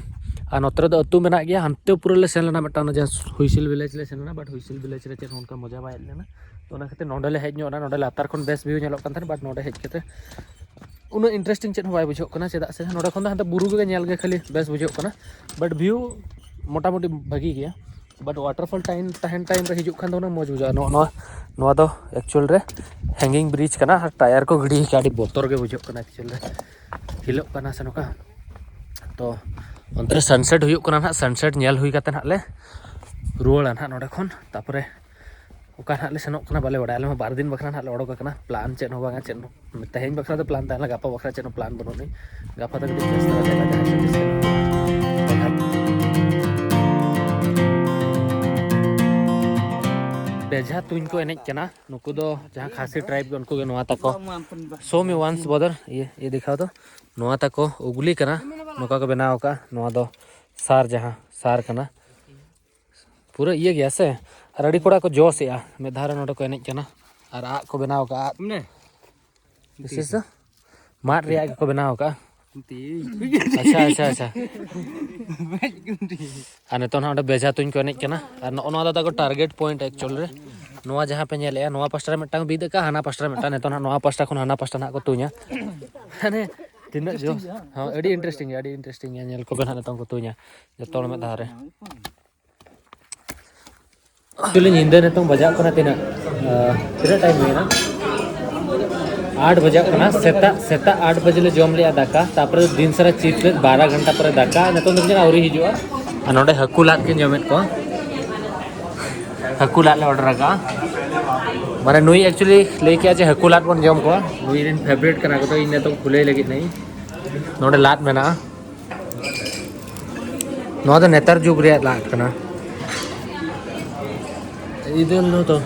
ᱟᱨ ᱱᱚᱛᱮ ᱨᱮᱫᱚ ᱟᱹᱛᱩ ᱢᱮᱱᱟᱜ ᱜᱮᱭᱟ, ᱦᱟᱱᱛᱮ ᱯᱩᱨᱟᱹ ᱞᱮ ᱥᱮᱱ ᱞᱮᱱᱟ ᱢᱤᱫᱴᱟᱝ, ᱚᱱᱟ ᱡᱟᱦᱟᱸ ᱦᱩᱭᱥᱤᱞ village ᱞᱮ ᱥᱮᱱ ᱞᱮᱱᱟ, but ᱦᱩᱭᱥᱤᱞ village ᱨᱮ ᱪᱮᱫ ᱦᱚᱸ ᱚᱱᱠᱟ ᱢᱚᱡᱟ ᱵᱟᱭ ᱦᱮᱡ ᱞᱮᱱᱟ᱾ ᱛᱚ ᱚᱱᱟ ᱠᱷᱟᱹᱛᱤᱨ ᱱᱚᱰᱮ ᱞᱮ ᱦᱮᱡ ᱧᱚᱜ ᱮᱱᱟ, ᱱᱚᱰᱮ ᱞᱟᱛᱟᱨ ᱠᱷᱚᱱ ᱵᱮᱥ view ᱧᱮᱞᱚᱜ ᱠᱟᱱ ᱛᱟᱦᱮᱱᱟ, but ᱱᱚᱰᱮ ᱦᱮᱡ ᱠᱟᱛᱮ ᱩᱱᱟᱹᱜ interesting ᱪᱮᱫ ᱦᱚᱸ ᱵᱟᱭ ᱵᱩᱡᱷᱟᱹᱜ ᱠᱟᱱᱟ, ᱪᱮᱫᱟᱜ ᱥᱮ ᱱᱚᱰᱮ ᱠᱷᱚᱱ ᱫᱚ ᱦᱟᱱᱛᱮ ᱵᱩᱨᱩ ᱜᱮ ᱧᱮᱞ ᱜᱮ ᱠᱷᱟᱹᱞᱤ ᱵᱮᱥ ᱵᱩᱡᱷᱟᱹᱜ ᱠᱟᱱᱟ, but view ᱢᱚᱴᱟᱢᱩᱴᱤ ᱵᱷᱟᱹᱜᱤ ᱜᱮᱭᱟ᱾ But waterfall time ᱛᱟᱦᱮᱱ time ᱨᱮ ᱦᱤᱡᱩᱜ ᱠᱷᱟᱱ ᱫᱚ ᱩᱱᱟᱹᱜ ᱢᱚᱡᱽ ᱵᱩᱡᱷᱟᱹᱜᱼᱟ᱾ ᱱᱚᱣᱟ, ᱱᱚᱣᱟ, ᱱᱚᱣᱟ ᱫᱚ actual ᱨᱮ hanging bridge ᱠᱟᱱᱟ, ᱟᱨ tyre ᱠᱚ ᱜᱤᱰᱤ ᱟᱠᱟᱫᱼᱟ, ᱟᱹᱰᱤ ᱵᱚᱛᱚᱨ ᱜᱮ ᱵᱩᱡᱷᱟᱹᱜ ᱠᱟᱱᱟ actual ᱨᱮ, ᱦᱤᱞᱚᱜ ᱠᱟᱱᱟ ᱥᱮ ᱱᱚᱝᱠᱟ᱾ ᱛᱚ ᱚᱱᱛᱮ ᱨᱮ sunset ᱦᱩᱭᱩᱜ ᱠᱟᱱᱟ ᱱᱟᱦᱟᱜ, sunset ᱧᱮᱞ ᱦᱩᱭ ᱠᱟᱛᱮ ᱱᱟᱦᱟᱜ ᱞᱮ ᱨᱩᱣᱟᱹᱲᱟ ᱱᱟᱦᱟᱜ ᱱᱚᱸᱰᱮ ᱠᱷᱚᱱ, ᱛᱟᱨᱯᱚᱨᱮ ᱚᱠᱟ ᱱᱟᱦᱟᱜ ᱞᱮ ᱥᱮᱱᱚᱜ ᱠᱟᱱᱟ ᱵᱟᱞᱮ ᱵᱟᱲᱟᱭᱟ᱾ ᱟᱞᱮ ᱢᱟ ᱵᱟᱨ ᱫᱤᱱ ᱵᱟᱠᱷᱨᱟ ᱱᱟᱦᱟᱜ ᱞᱮ ᱚᱰᱚᱠ ᱟᱠᱟᱱᱟ, plan ᱪᱮᱫ ᱦᱚᱸ ᱵᱟᱝᱟ, ᱪᱮᱫ ᱦᱚᱸ ᱛᱮᱦᱮᱧ ᱵᱟᱠᱷᱨᱟ ᱫᱚ plan ᱛᱟᱦᱮᱸ ᱞᱮᱱᱟ, ᱜᱟᱯᱟ ᱵᱟᱠᱷᱨᱟ ᱪᱮᱫ ᱦᱚᱸ plan ᱵᱟᱹᱱᱩᱜ ᱟᱹᱱᱤᱡ᱾ ᱜᱟᱯᱟ ᱫᱚ ᱠᱟᱹᱴᱤᱡ ᱵᱮᱥ ᱫᱷᱟᱨᱟ ᱡᱟᱭᱜᱟ ᱡᱟᱦᱟᱸ ᱥᱮᱫ ᱵᱮᱥ ᱵᱮᱡᱷᱟ ᱛᱩᱧ ᱠᱚ ᱮᱱᱮᱡ ᱠᱟᱱᱟ᱾ ᱱᱩᱠᱩ ᱫᱚ ᱡᱟᱦᱟᱸ ᱠᱷᱟᱥᱤ tribe ᱜᱮ, ᱩᱱᱠᱩ ᱜᱮ ᱱᱚᱣᱟ ᱛᱟᱠᱚ᱾ Show me once, brother. ᱤᱭᱟᱹ, ᱤᱭᱟᱹ ᱫᱮᱠᱷᱟᱣ ᱫᱚ᱾ ᱱᱚᱣᱟ ᱛᱟᱠᱚ ᱩᱜᱽᱞᱤ ᱠᱟᱱᱟ, ᱱᱚᱝᱠᱟ ᱠᱚ ᱵᱮᱱᱟᱣ ᱟᱠᱟᱫᱼᱟ᱾ ᱱᱚᱣᱟ ᱫᱚ ᱥᱟᱨ, ᱡᱟᱦᱟᱸ ᱥᱟᱨ ᱠᱟᱱᱟ, ᱯᱩᱨᱟᱹ ᱤᱭᱟᱹ ᱜᱮᱭᱟ ᱥᱮ᱾ ᱟᱨ ᱟᱹᱰᱤ ᱠᱚᱲᱟ ᱠᱚ ᱡᱚᱥ ᱮᱜᱼᱟ, ᱢᱤᱫ ᱫᱷᱟᱣ ᱨᱮ ᱱᱚᱰᱮ ᱠᱚ ᱮᱱᱮᱡ ᱠᱟᱱᱟ᱾ ᱟᱨ ᱟᱜ ᱠᱚ ᱵᱮᱱᱟᱣ ᱟᱠᱟᱫᱼᱟ, ᱟᱜ᱾ ᱢᱟᱱᱮ? ᱵᱤᱥᱮᱥ ᱢᱟᱫ ᱨᱮᱭᱟᱜ ᱜᱮᱠᱚ ᱵᱮᱱᱟᱣ ᱟᱠᱟᱫᱼᱟ᱾ ᱟᱪᱪᱷᱟ, ᱟᱪᱪᱷᱟ, ᱟᱪᱪᱷᱟ᱾ ᱟᱨ ᱱᱤᱛᱚᱜ ᱱᱟᱦᱟᱜ ᱚᱸᱰᱮ ᱵᱮᱡᱷᱟ ᱛᱩᱧ ᱠᱚ ᱮᱱᱮᱡ ᱠᱟᱱᱟ᱾ ᱟᱨ ᱱᱚᱜᱼᱚ ᱱᱚᱣᱟ ᱫᱚ ᱛᱟᱠᱚ target point actual ᱨᱮ᱾ ᱱᱚᱣᱟ ᱡᱟᱦᱟᱸ ᱯᱮ ᱧᱮᱞᱮᱜᱼᱟ, ᱱᱚᱣᱟ ᱯᱟᱥᱴᱟ ᱨᱮ ᱢᱤᱫᱴᱟᱝ ᱵᱤᱫ ᱟᱠᱟᱫᱼᱟ, ᱦᱟᱱᱟ ᱯᱟᱥᱴᱟ ᱨᱮ ᱢᱤᱫᱴᱟᱝ᱾ ᱱᱤᱛᱚᱜ ᱱᱟᱦᱟᱜ ᱱᱚᱣᱟ ᱯᱟᱥᱴᱟ ᱠᱷᱚᱱ ᱦᱟᱱᱟ ᱯᱟᱥᱴᱟ ᱱᱟᱦᱟᱜ ᱠᱚ ᱛᱩᱧᱟ᱾ ᱦᱟᱱᱮ ᱛᱤᱱᱟᱹᱜ ᱡᱳᱨ, ᱦᱚᱸ, ᱟᱹᱰᱤ interesting ᱜᱮᱭᱟ, ᱟᱹᱰᱤ interesting ᱜᱮᱭᱟ᱾ ᱧᱮᱞ ᱠᱚᱯᱮ ᱱᱟᱦᱟᱜ ᱱᱤᱛᱚᱝ ᱠᱚ ᱛᱩᱧᱟ ᱡᱚᱛᱚ ᱦᱚᱲ ᱢᱤᱫ ᱫᱷᱟᱣ ᱨᱮ᱾ Actually ᱧᱤᱫᱟᱹ ᱱᱤᱛᱚᱝ ᱵᱟᱡᱟᱜ ᱠᱟᱱᱟ ᱛᱤᱱᱟᱹᱜ, ᱟᱸ, ᱛᱤᱱᱟᱹᱜ time ᱦᱩᱭᱱᱟ? ᱟᱴ ᱵᱟᱡᱟᱜ ᱠᱟᱱᱟ᱾ ᱥᱮᱛᱟᱜ, ᱥᱮᱛᱟᱜ ᱟᱴ ᱵᱟᱡᱮ ᱞᱮ ᱡᱚᱢ ᱞᱮᱜᱼᱟ ᱫᱟᱠᱟ, ᱛᱟᱨᱯᱚᱨᱮ ᱫᱤᱱ ᱥᱟᱨᱟ ᱪᱤᱯᱥ ᱞᱮ, ᱵᱟᱨᱚ ᱜᱷᱚᱱᱴᱟ ᱯᱚᱨᱮ ᱫᱟᱠᱟ᱾ ᱱᱤᱛᱚᱝ ᱫᱚ ᱟᱹᱣᱨᱤ ᱦᱤᱡᱩᱜᱼᱟ᱾ ᱟᱨ ᱱᱚᱰᱮ ᱦᱟᱹᱠᱩ ᱞᱟᱫ ᱠᱤᱱ ᱡᱚᱢᱮᱫ ᱠᱚᱣᱟ, ᱦᱟᱹᱠᱩ ᱞᱟᱫ ᱞᱮ order ᱟᱠᱟᱫᱼᱟ᱾ ᱢᱟᱱᱮ ᱱᱩᱭ actually ᱞᱟᱹᱭ ᱠᱮᱜᱼᱟ ᱡᱮ ᱦᱟᱹᱠᱩ ᱞᱟᱫ ᱵᱚᱱ ᱡᱚᱢ ᱠᱚᱣᱟ, ᱱᱩᱭ ᱨᱮᱱ favourite ᱠᱟᱱᱟ ᱠᱚ, ᱛᱚ ᱤᱧ ᱱᱤᱛᱚᱝ ᱠᱷᱩᱞᱟᱹᱭ ᱞᱟᱹᱜᱤᱫ ᱱᱟᱹᱧ᱾ ᱱᱚᱰᱮ ᱞᱟᱫ ᱢᱮᱱᱟᱜᱼᱟ᱾ ᱱᱚᱣᱟ ᱫᱚ ᱱᱮᱛᱟᱨ ᱡᱩᱜᱽ ᱨᱮᱭᱟᱜ ᱞᱟᱫ ᱠᱟᱱᱟ᱾ ᱤᱫᱤᱞ ᱱᱚ ᱛᱚ᱾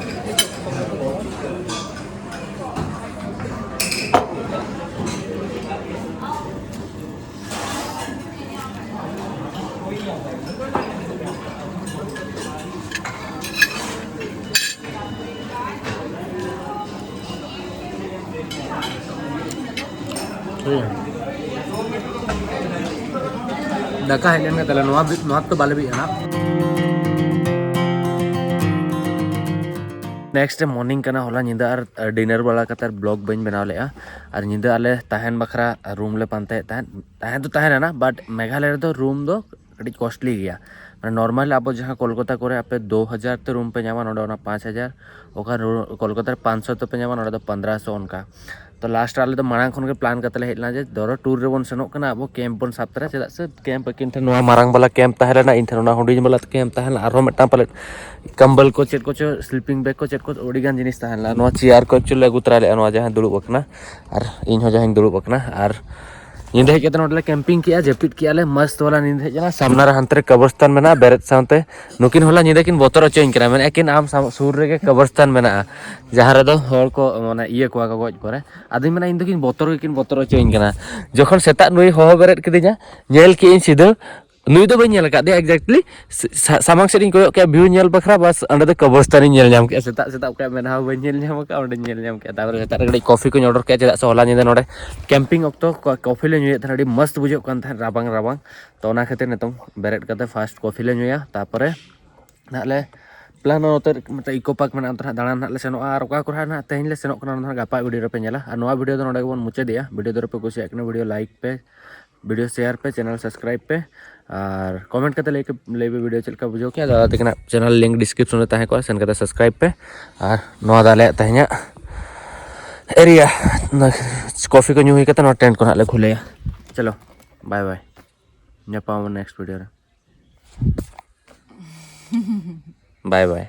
ᱦᱩᱸ᱾ ᱫᱟᱠᱟ ᱦᱮᱡ ᱞᱮᱱ ᱜᱮ ᱛᱟᱦᱞᱮ, ᱱᱚᱣᱟ ᱵᱤ-, ᱱᱚᱣᱟ ᱛᱮᱫᱚ ᱵᱟᱞᱮ ᱵᱤᱫ ᱮᱱᱟ᱾ Next day morning ᱠᱟᱱᱟ, ᱦᱚᱞᱟ ᱧᱤᱫᱟᱹ ᱟᱨ dinner ᱵᱟᱲᱟ ᱠᱟᱛᱮ ᱟᱨ vlog ᱵᱟᱹᱧ ᱵᱮᱱᱟᱣ ᱞᱮᱫᱼᱟ᱾ ᱟᱨ ᱧᱤᱫᱟᱹ ᱟᱞᱮ ᱛᱟᱦᱮᱱ ᱵᱟᱠᱷᱨᱟ room ᱞᱮ ᱯᱟᱱᱛᱮᱭᱮᱫ ᱛᱟᱦᱮᱸᱫ᱾ ᱛᱟᱦᱮᱸ ᱫᱚ ᱛᱟᱦᱮᱸ ᱞᱮᱱᱟ, but ᱢᱮᱜᱷᱟᱞᱚᱭ ᱨᱮᱫᱚ room ᱫᱚ ᱠᱟᱹᱴᱤᱡ costly ᱜᱮᱭᱟ᱾ ᱢᱟᱱᱮ normal ᱟᱵᱚ ᱡᱟᱦᱟᱸ ᱠᱳᱞᱠᱟᱛᱟ ᱠᱚᱨᱮ ᱟᱯᱮ ᱫᱩ ᱦᱟᱡᱟᱨ ᱛᱮ room ᱯᱮ ᱧᱟᱢᱟ, ᱱᱚᱰᱮ ᱚᱱᱟ ᱯᱟᱸᱪ ᱦᱟᱡᱟᱨ, ᱚᱠᱟ ᱨᱳ-, ᱠᱳᱞᱠᱟᱛᱟ ᱨᱮ ᱯᱟᱸᱪᱥᱚ ᱛᱮᱯᱮ ᱧᱟᱢᱟ, ᱱᱚᱰᱮ ᱫᱚ ᱯᱚᱱᱫᱽᱨᱚᱥᱚ ᱚᱱᱠᱟ᱾ ᱛᱚ last ᱨᱮ ᱟᱞᱮ ᱫᱚ ᱢᱟᱲᱟᱝ ᱠᱷᱚᱱ ᱜᱮ plan ᱠᱟᱛᱮ ᱞᱮ ᱦᱮᱡ ᱞᱮᱱᱟ ᱡᱮ ᱫᱷᱚᱨᱚ tour ᱨᱮᱵᱚᱱ ᱥᱮᱱᱚᱜ ᱠᱟᱱᱟ, ᱟᱵᱚ camp ᱵᱚᱱ ᱥᱟᱵ ᱛᱚᱨᱟ, ᱪᱮᱫᱟᱜ ᱥᱮ camp ᱟᱹᱠᱤᱱ ᱴᱷᱮᱱ ᱱᱚᱣᱟ ᱢᱟᱨᱟᱝ ᱵᱟᱞᱟ camp ᱛᱟᱦᱮᱸ ᱞᱮᱱᱟ, ᱤᱧ ᱴᱷᱮᱱ ᱚᱱᱟ ᱦᱩᱰᱤᱧ ᱵᱟᱞᱟ camp ᱛᱟᱦᱮᱸ ᱞᱮᱱᱟ, ᱟᱨᱦᱚᱸ ᱢᱤᱫᱴᱟᱝ ᱯᱟᱞᱮᱫ ᱠᱚᱢᱵᱚᱞ ᱠᱚ ᱪᱮᱫ ᱠᱚᱪᱚ sleeping bag ᱠᱚ ᱪᱮᱫ ᱠᱚ ᱟᱹᱰᱤ ᱜᱟᱱ ᱡᱤᱱᱤᱥ ᱛᱟᱦᱮᱸ ᱞᱮᱱᱟ᱾ ᱱᱚᱣᱟ chair ᱠᱚ actually ᱟᱹᱜᱩ ᱛᱚᱨᱟ ᱞᱮᱫᱼᱟ, ᱱᱚᱣᱟ ᱡᱟᱦᱟᱸ ᱫᱩᱲᱩᱵ ᱟᱠᱟᱱᱟ ᱟᱨ ᱤᱧ ᱦᱚᱸ ᱡᱟᱦᱟᱸᱧ ᱫᱩᱲᱩᱵ ᱟᱠᱟᱱᱟ᱾ ᱟᱨ ᱧᱤᱫᱟᱹ ᱦᱮᱡ ᱠᱟᱛᱮ ᱱᱚᱸᱰᱮ ᱞᱮ ᱠᱮᱢᱯᱤᱝ ᱠᱮᱜᱼᱟ, ᱡᱟᱹᱯᱤᱫ ᱠᱮᱜᱼᱟ ᱞᱮ, ᱢᱚᱥᱛ ᱵᱟᱞᱟ ᱧᱤᱫᱟᱹ ᱦᱮᱡ ᱮᱱᱟ᱾ ᱥᱟᱢᱱᱟ ᱨᱮ ᱦᱟᱱᱛᱮ ᱨᱮ ᱠᱚᱵᱨᱚᱥᱛᱟᱱ ᱢᱮᱱᱟᱜᱼᱟ, ᱵᱮᱨᱮᱫ ᱥᱟᱶᱛᱮ ᱱᱩᱠᱤᱱ ᱦᱚᱞᱟ ᱧᱤᱫᱟᱹ ᱠᱤᱱ ᱵᱚᱛᱚᱨ ᱦᱚᱪᱚᱧ ᱠᱟᱱᱟ, ᱢᱮᱱᱮᱫᱼᱟ ᱠᱤᱱ, "ᱟᱢ ᱥᱟᱢ-, ᱥᱩᱨ ᱨᱮᱜᱮ ᱠᱚᱵᱨᱚᱥᱛᱟᱱ ᱢᱮᱱᱟᱜᱼᱟ, ᱡᱟᱦᱟᱸ ᱨᱮᱫᱚ ᱦᱚᱲ ᱠᱚ ᱢᱟᱱᱮ ᱤᱭᱟᱹ ᱠᱚᱣᱟ ᱠᱚ ᱜᱚᱡ ᱯᱚᱨᱮ?" ᱟᱫᱚᱧ ᱢᱮᱱᱟ, "ᱤᱧ ᱫᱚ ᱠᱤᱱ ᱵᱚᱛᱚᱨ ᱜᱮᱠᱤᱱ ᱵᱚᱛᱚᱨ ᱦᱚᱪᱚᱧ ᱠᱟᱱᱟ᱾" ᱡᱚᱠᱷᱚᱱ ᱥᱮᱛᱟᱜ ᱱᱩᱭ ᱦᱚᱦᱚ ᱵᱮᱨᱮᱫ ᱠᱤᱫᱤᱧᱟ, ᱧᱮᱞ ᱠᱮᱜᱼᱟᱹᱧ ᱥᱤᱫᱷᱟᱹ, ᱱᱩᱭ ᱫᱚ ᱵᱟᱹᱧ ᱧᱮᱞ ᱟᱠᱟᱫᱮᱭᱟ exactly, ᱥᱟ-, ᱥᱟᱢᱟᱝ ᱥᱮᱫ ᱤᱧ ᱠᱚᱭᱚᱜ ᱠᱮᱜᱼᱟ view ᱧᱮᱞ ᱵᱟᱠᱷᱨᱟ, ᱵᱟᱥ ᱚᱸᱰᱮ ᱫᱚ ᱠᱚᱵᱨᱚᱥᱛᱟᱱ ᱤᱧ ᱧᱮᱞ ᱧᱟᱢ ᱠᱮᱜᱼᱟ᱾ ᱥᱮᱛᱟᱜ ᱥᱮᱛᱟᱜ ᱚᱠᱚᱭᱟᱜ ᱢᱮᱫᱦᱟ ᱦᱚᱸ ᱵᱟᱹᱧ ᱧᱮᱞ ᱧᱟᱢ ᱟᱠᱟᱫᱼᱟ, ᱚᱸᱰᱮᱧ ᱧᱮᱞ ᱧᱟᱢ ᱠᱮᱜᱼᱟ᱾ ᱛᱟᱨᱯᱚᱨᱮ ᱥᱮᱛᱟᱜ ᱨᱮ ᱠᱟᱹᱴᱤᱡ ᱠᱚᱯᱷᱤ ᱠᱚᱧ ᱚᱰᱟᱨ ᱠᱮᱜᱼᱟ, ᱪᱮᱫᱟᱜ ᱥᱮ ᱦᱚᱞᱟ ᱧᱤᱫᱟᱹ ᱱᱚᱰᱮ ᱠᱮᱢᱯᱤᱝ ᱚᱠᱛᱚ ᱠᱚ-, ᱠᱚᱯᱷᱤ ᱞᱮ ᱧᱩᱭᱮᱫ ᱛᱟᱦᱮᱱᱟ, ᱟᱹᱰᱤ ᱢᱚᱥᱛ ᱵᱩᱡᱷᱟᱹᱜ ᱠᱟᱱ ᱛᱟᱦᱮᱸᱫ ᱨᱟᱵᱟᱝ ᱨᱟᱵᱟᱝ᱾ ᱛᱚ ᱚᱱᱟ ᱠᱷᱟᱹᱛᱤᱨ ᱱᱤᱛᱚᱝ ᱵᱮᱨᱮᱫ ᱠᱟᱛᱮ first ᱠᱚᱯᱷᱤ ᱞᱮ ᱧᱩᱭᱟ, ᱛᱟᱨᱯᱚᱨᱮ ᱱᱟᱦᱟᱜ ᱞᱮ ᱯᱞᱟᱱᱟ ᱱᱚᱛᱮ ᱢᱤᱫᱴᱮᱱ ᱤᱠᱳ ᱯᱟᱨᱠ ᱢᱮᱱᱟᱜᱼᱟ, ᱚᱱᱛᱮ ᱱᱟᱦᱟᱜ ᱫᱟᱬᱟᱱ ᱱᱟᱦᱟᱜ ᱞᱮ ᱥᱮᱱᱚᱜᱼᱟ᱾ ᱟᱨ ᱚᱠᱟ ᱠᱚᱨᱮ ᱱᱟᱦᱟᱜ ᱛᱮᱦᱮᱧ ᱞᱮ ᱥᱮᱱᱚᱜ ᱠᱟᱱᱟ, ᱚᱱᱟ ᱫᱚ ᱱᱟᱦᱟᱜ ᱜᱟᱯᱟ ᱵᱷᱤᱰᱤᱭᱳ ᱨᱮᱯᱮ ᱧᱮᱞᱟ᱾ ᱟᱨ ᱱᱚᱣᱟ ᱵᱷᱤᱰᱤᱭᱳ ᱫᱚ ᱱᱚᱰᱮ ᱜᱮᱵᱚᱱ ᱢᱩᱪᱟᱹᱫᱮᱜᱼᱟ᱾ ᱵᱷᱤᱰᱤᱭᱳ ᱫᱚ ᱨᱮᱯᱮ ᱠᱩᱥᱤᱭᱟᱜ ᱠᱟᱱᱟ, ᱵᱷᱤᱰᱤᱭᱳ ᱞᱟᱭᱤᱠ ᱯᱮ, ᱵᱷᱤᱰᱤᱭᱳ ᱥᱮᱭᱟᱨ ᱯᱮ, ᱪᱮᱱᱮᱞ ᱥᱟᱵᱥᱠᱨᱟᱭᱤᱵ ᱯᱮ, ᱟᱨ ᱠᱚᱢᱮᱱᱴ ᱠᱟᱛᱮ ᱞᱟᱹᱭ ᱠᱮ-, ᱞᱟᱹᱭ ᱯᱮ ᱵᱷᱤᱰᱤᱭᱳ ᱪᱮᱫ ᱞᱮᱠᱟ ᱵᱩᱡᱷᱟᱹᱣ ᱠᱮᱜᱼᱟ᱾ ᱫᱟᱫᱟ ᱛᱟᱹᱠᱤᱱᱟᱜ ᱪᱮᱱᱮᱞ ᱞᱤᱝᱠ ᱰᱤᱥᱠᱨᱤᱯᱥᱚᱱ ᱨᱮ ᱛᱟᱦᱮᱸ ᱠᱚᱜᱼᱟ, ᱥᱮᱱ ᱠᱟᱛᱮ ᱥᱟᱵᱥᱠᱨᱟᱭᱤᱵ ᱯᱮ᱾ ᱟᱨ ᱱᱚᱣᱟ ᱫᱚ ᱟᱞᱮᱭᱟᱜ ᱛᱮᱦᱮᱧᱟᱜ ᱮᱨᱤᱭᱟ, ᱠᱚᱯᱷᱤ ᱠᱚ ᱧᱩ ᱦᱩᱭ ᱠᱟᱛᱮ ᱱᱚᱣᱟ ᱴᱮᱱᱴ ᱠᱚ ᱱᱟᱦᱟᱜ ᱞᱮ ᱠᱷᱩᱞᱟᱹᱭᱟ᱾ ᱪᱚᱞᱚ, ᱵᱟᱭ ᱵᱟᱭ, ᱧᱟᱯᱟᱢ ᱟᱵᱚᱱ ᱱᱮᱠᱥᱴ ᱵᱷᱤᱰᱤᱭᱳ ᱨᱮ᱾ ᱵᱟᱭ ᱵᱟᱭ᱾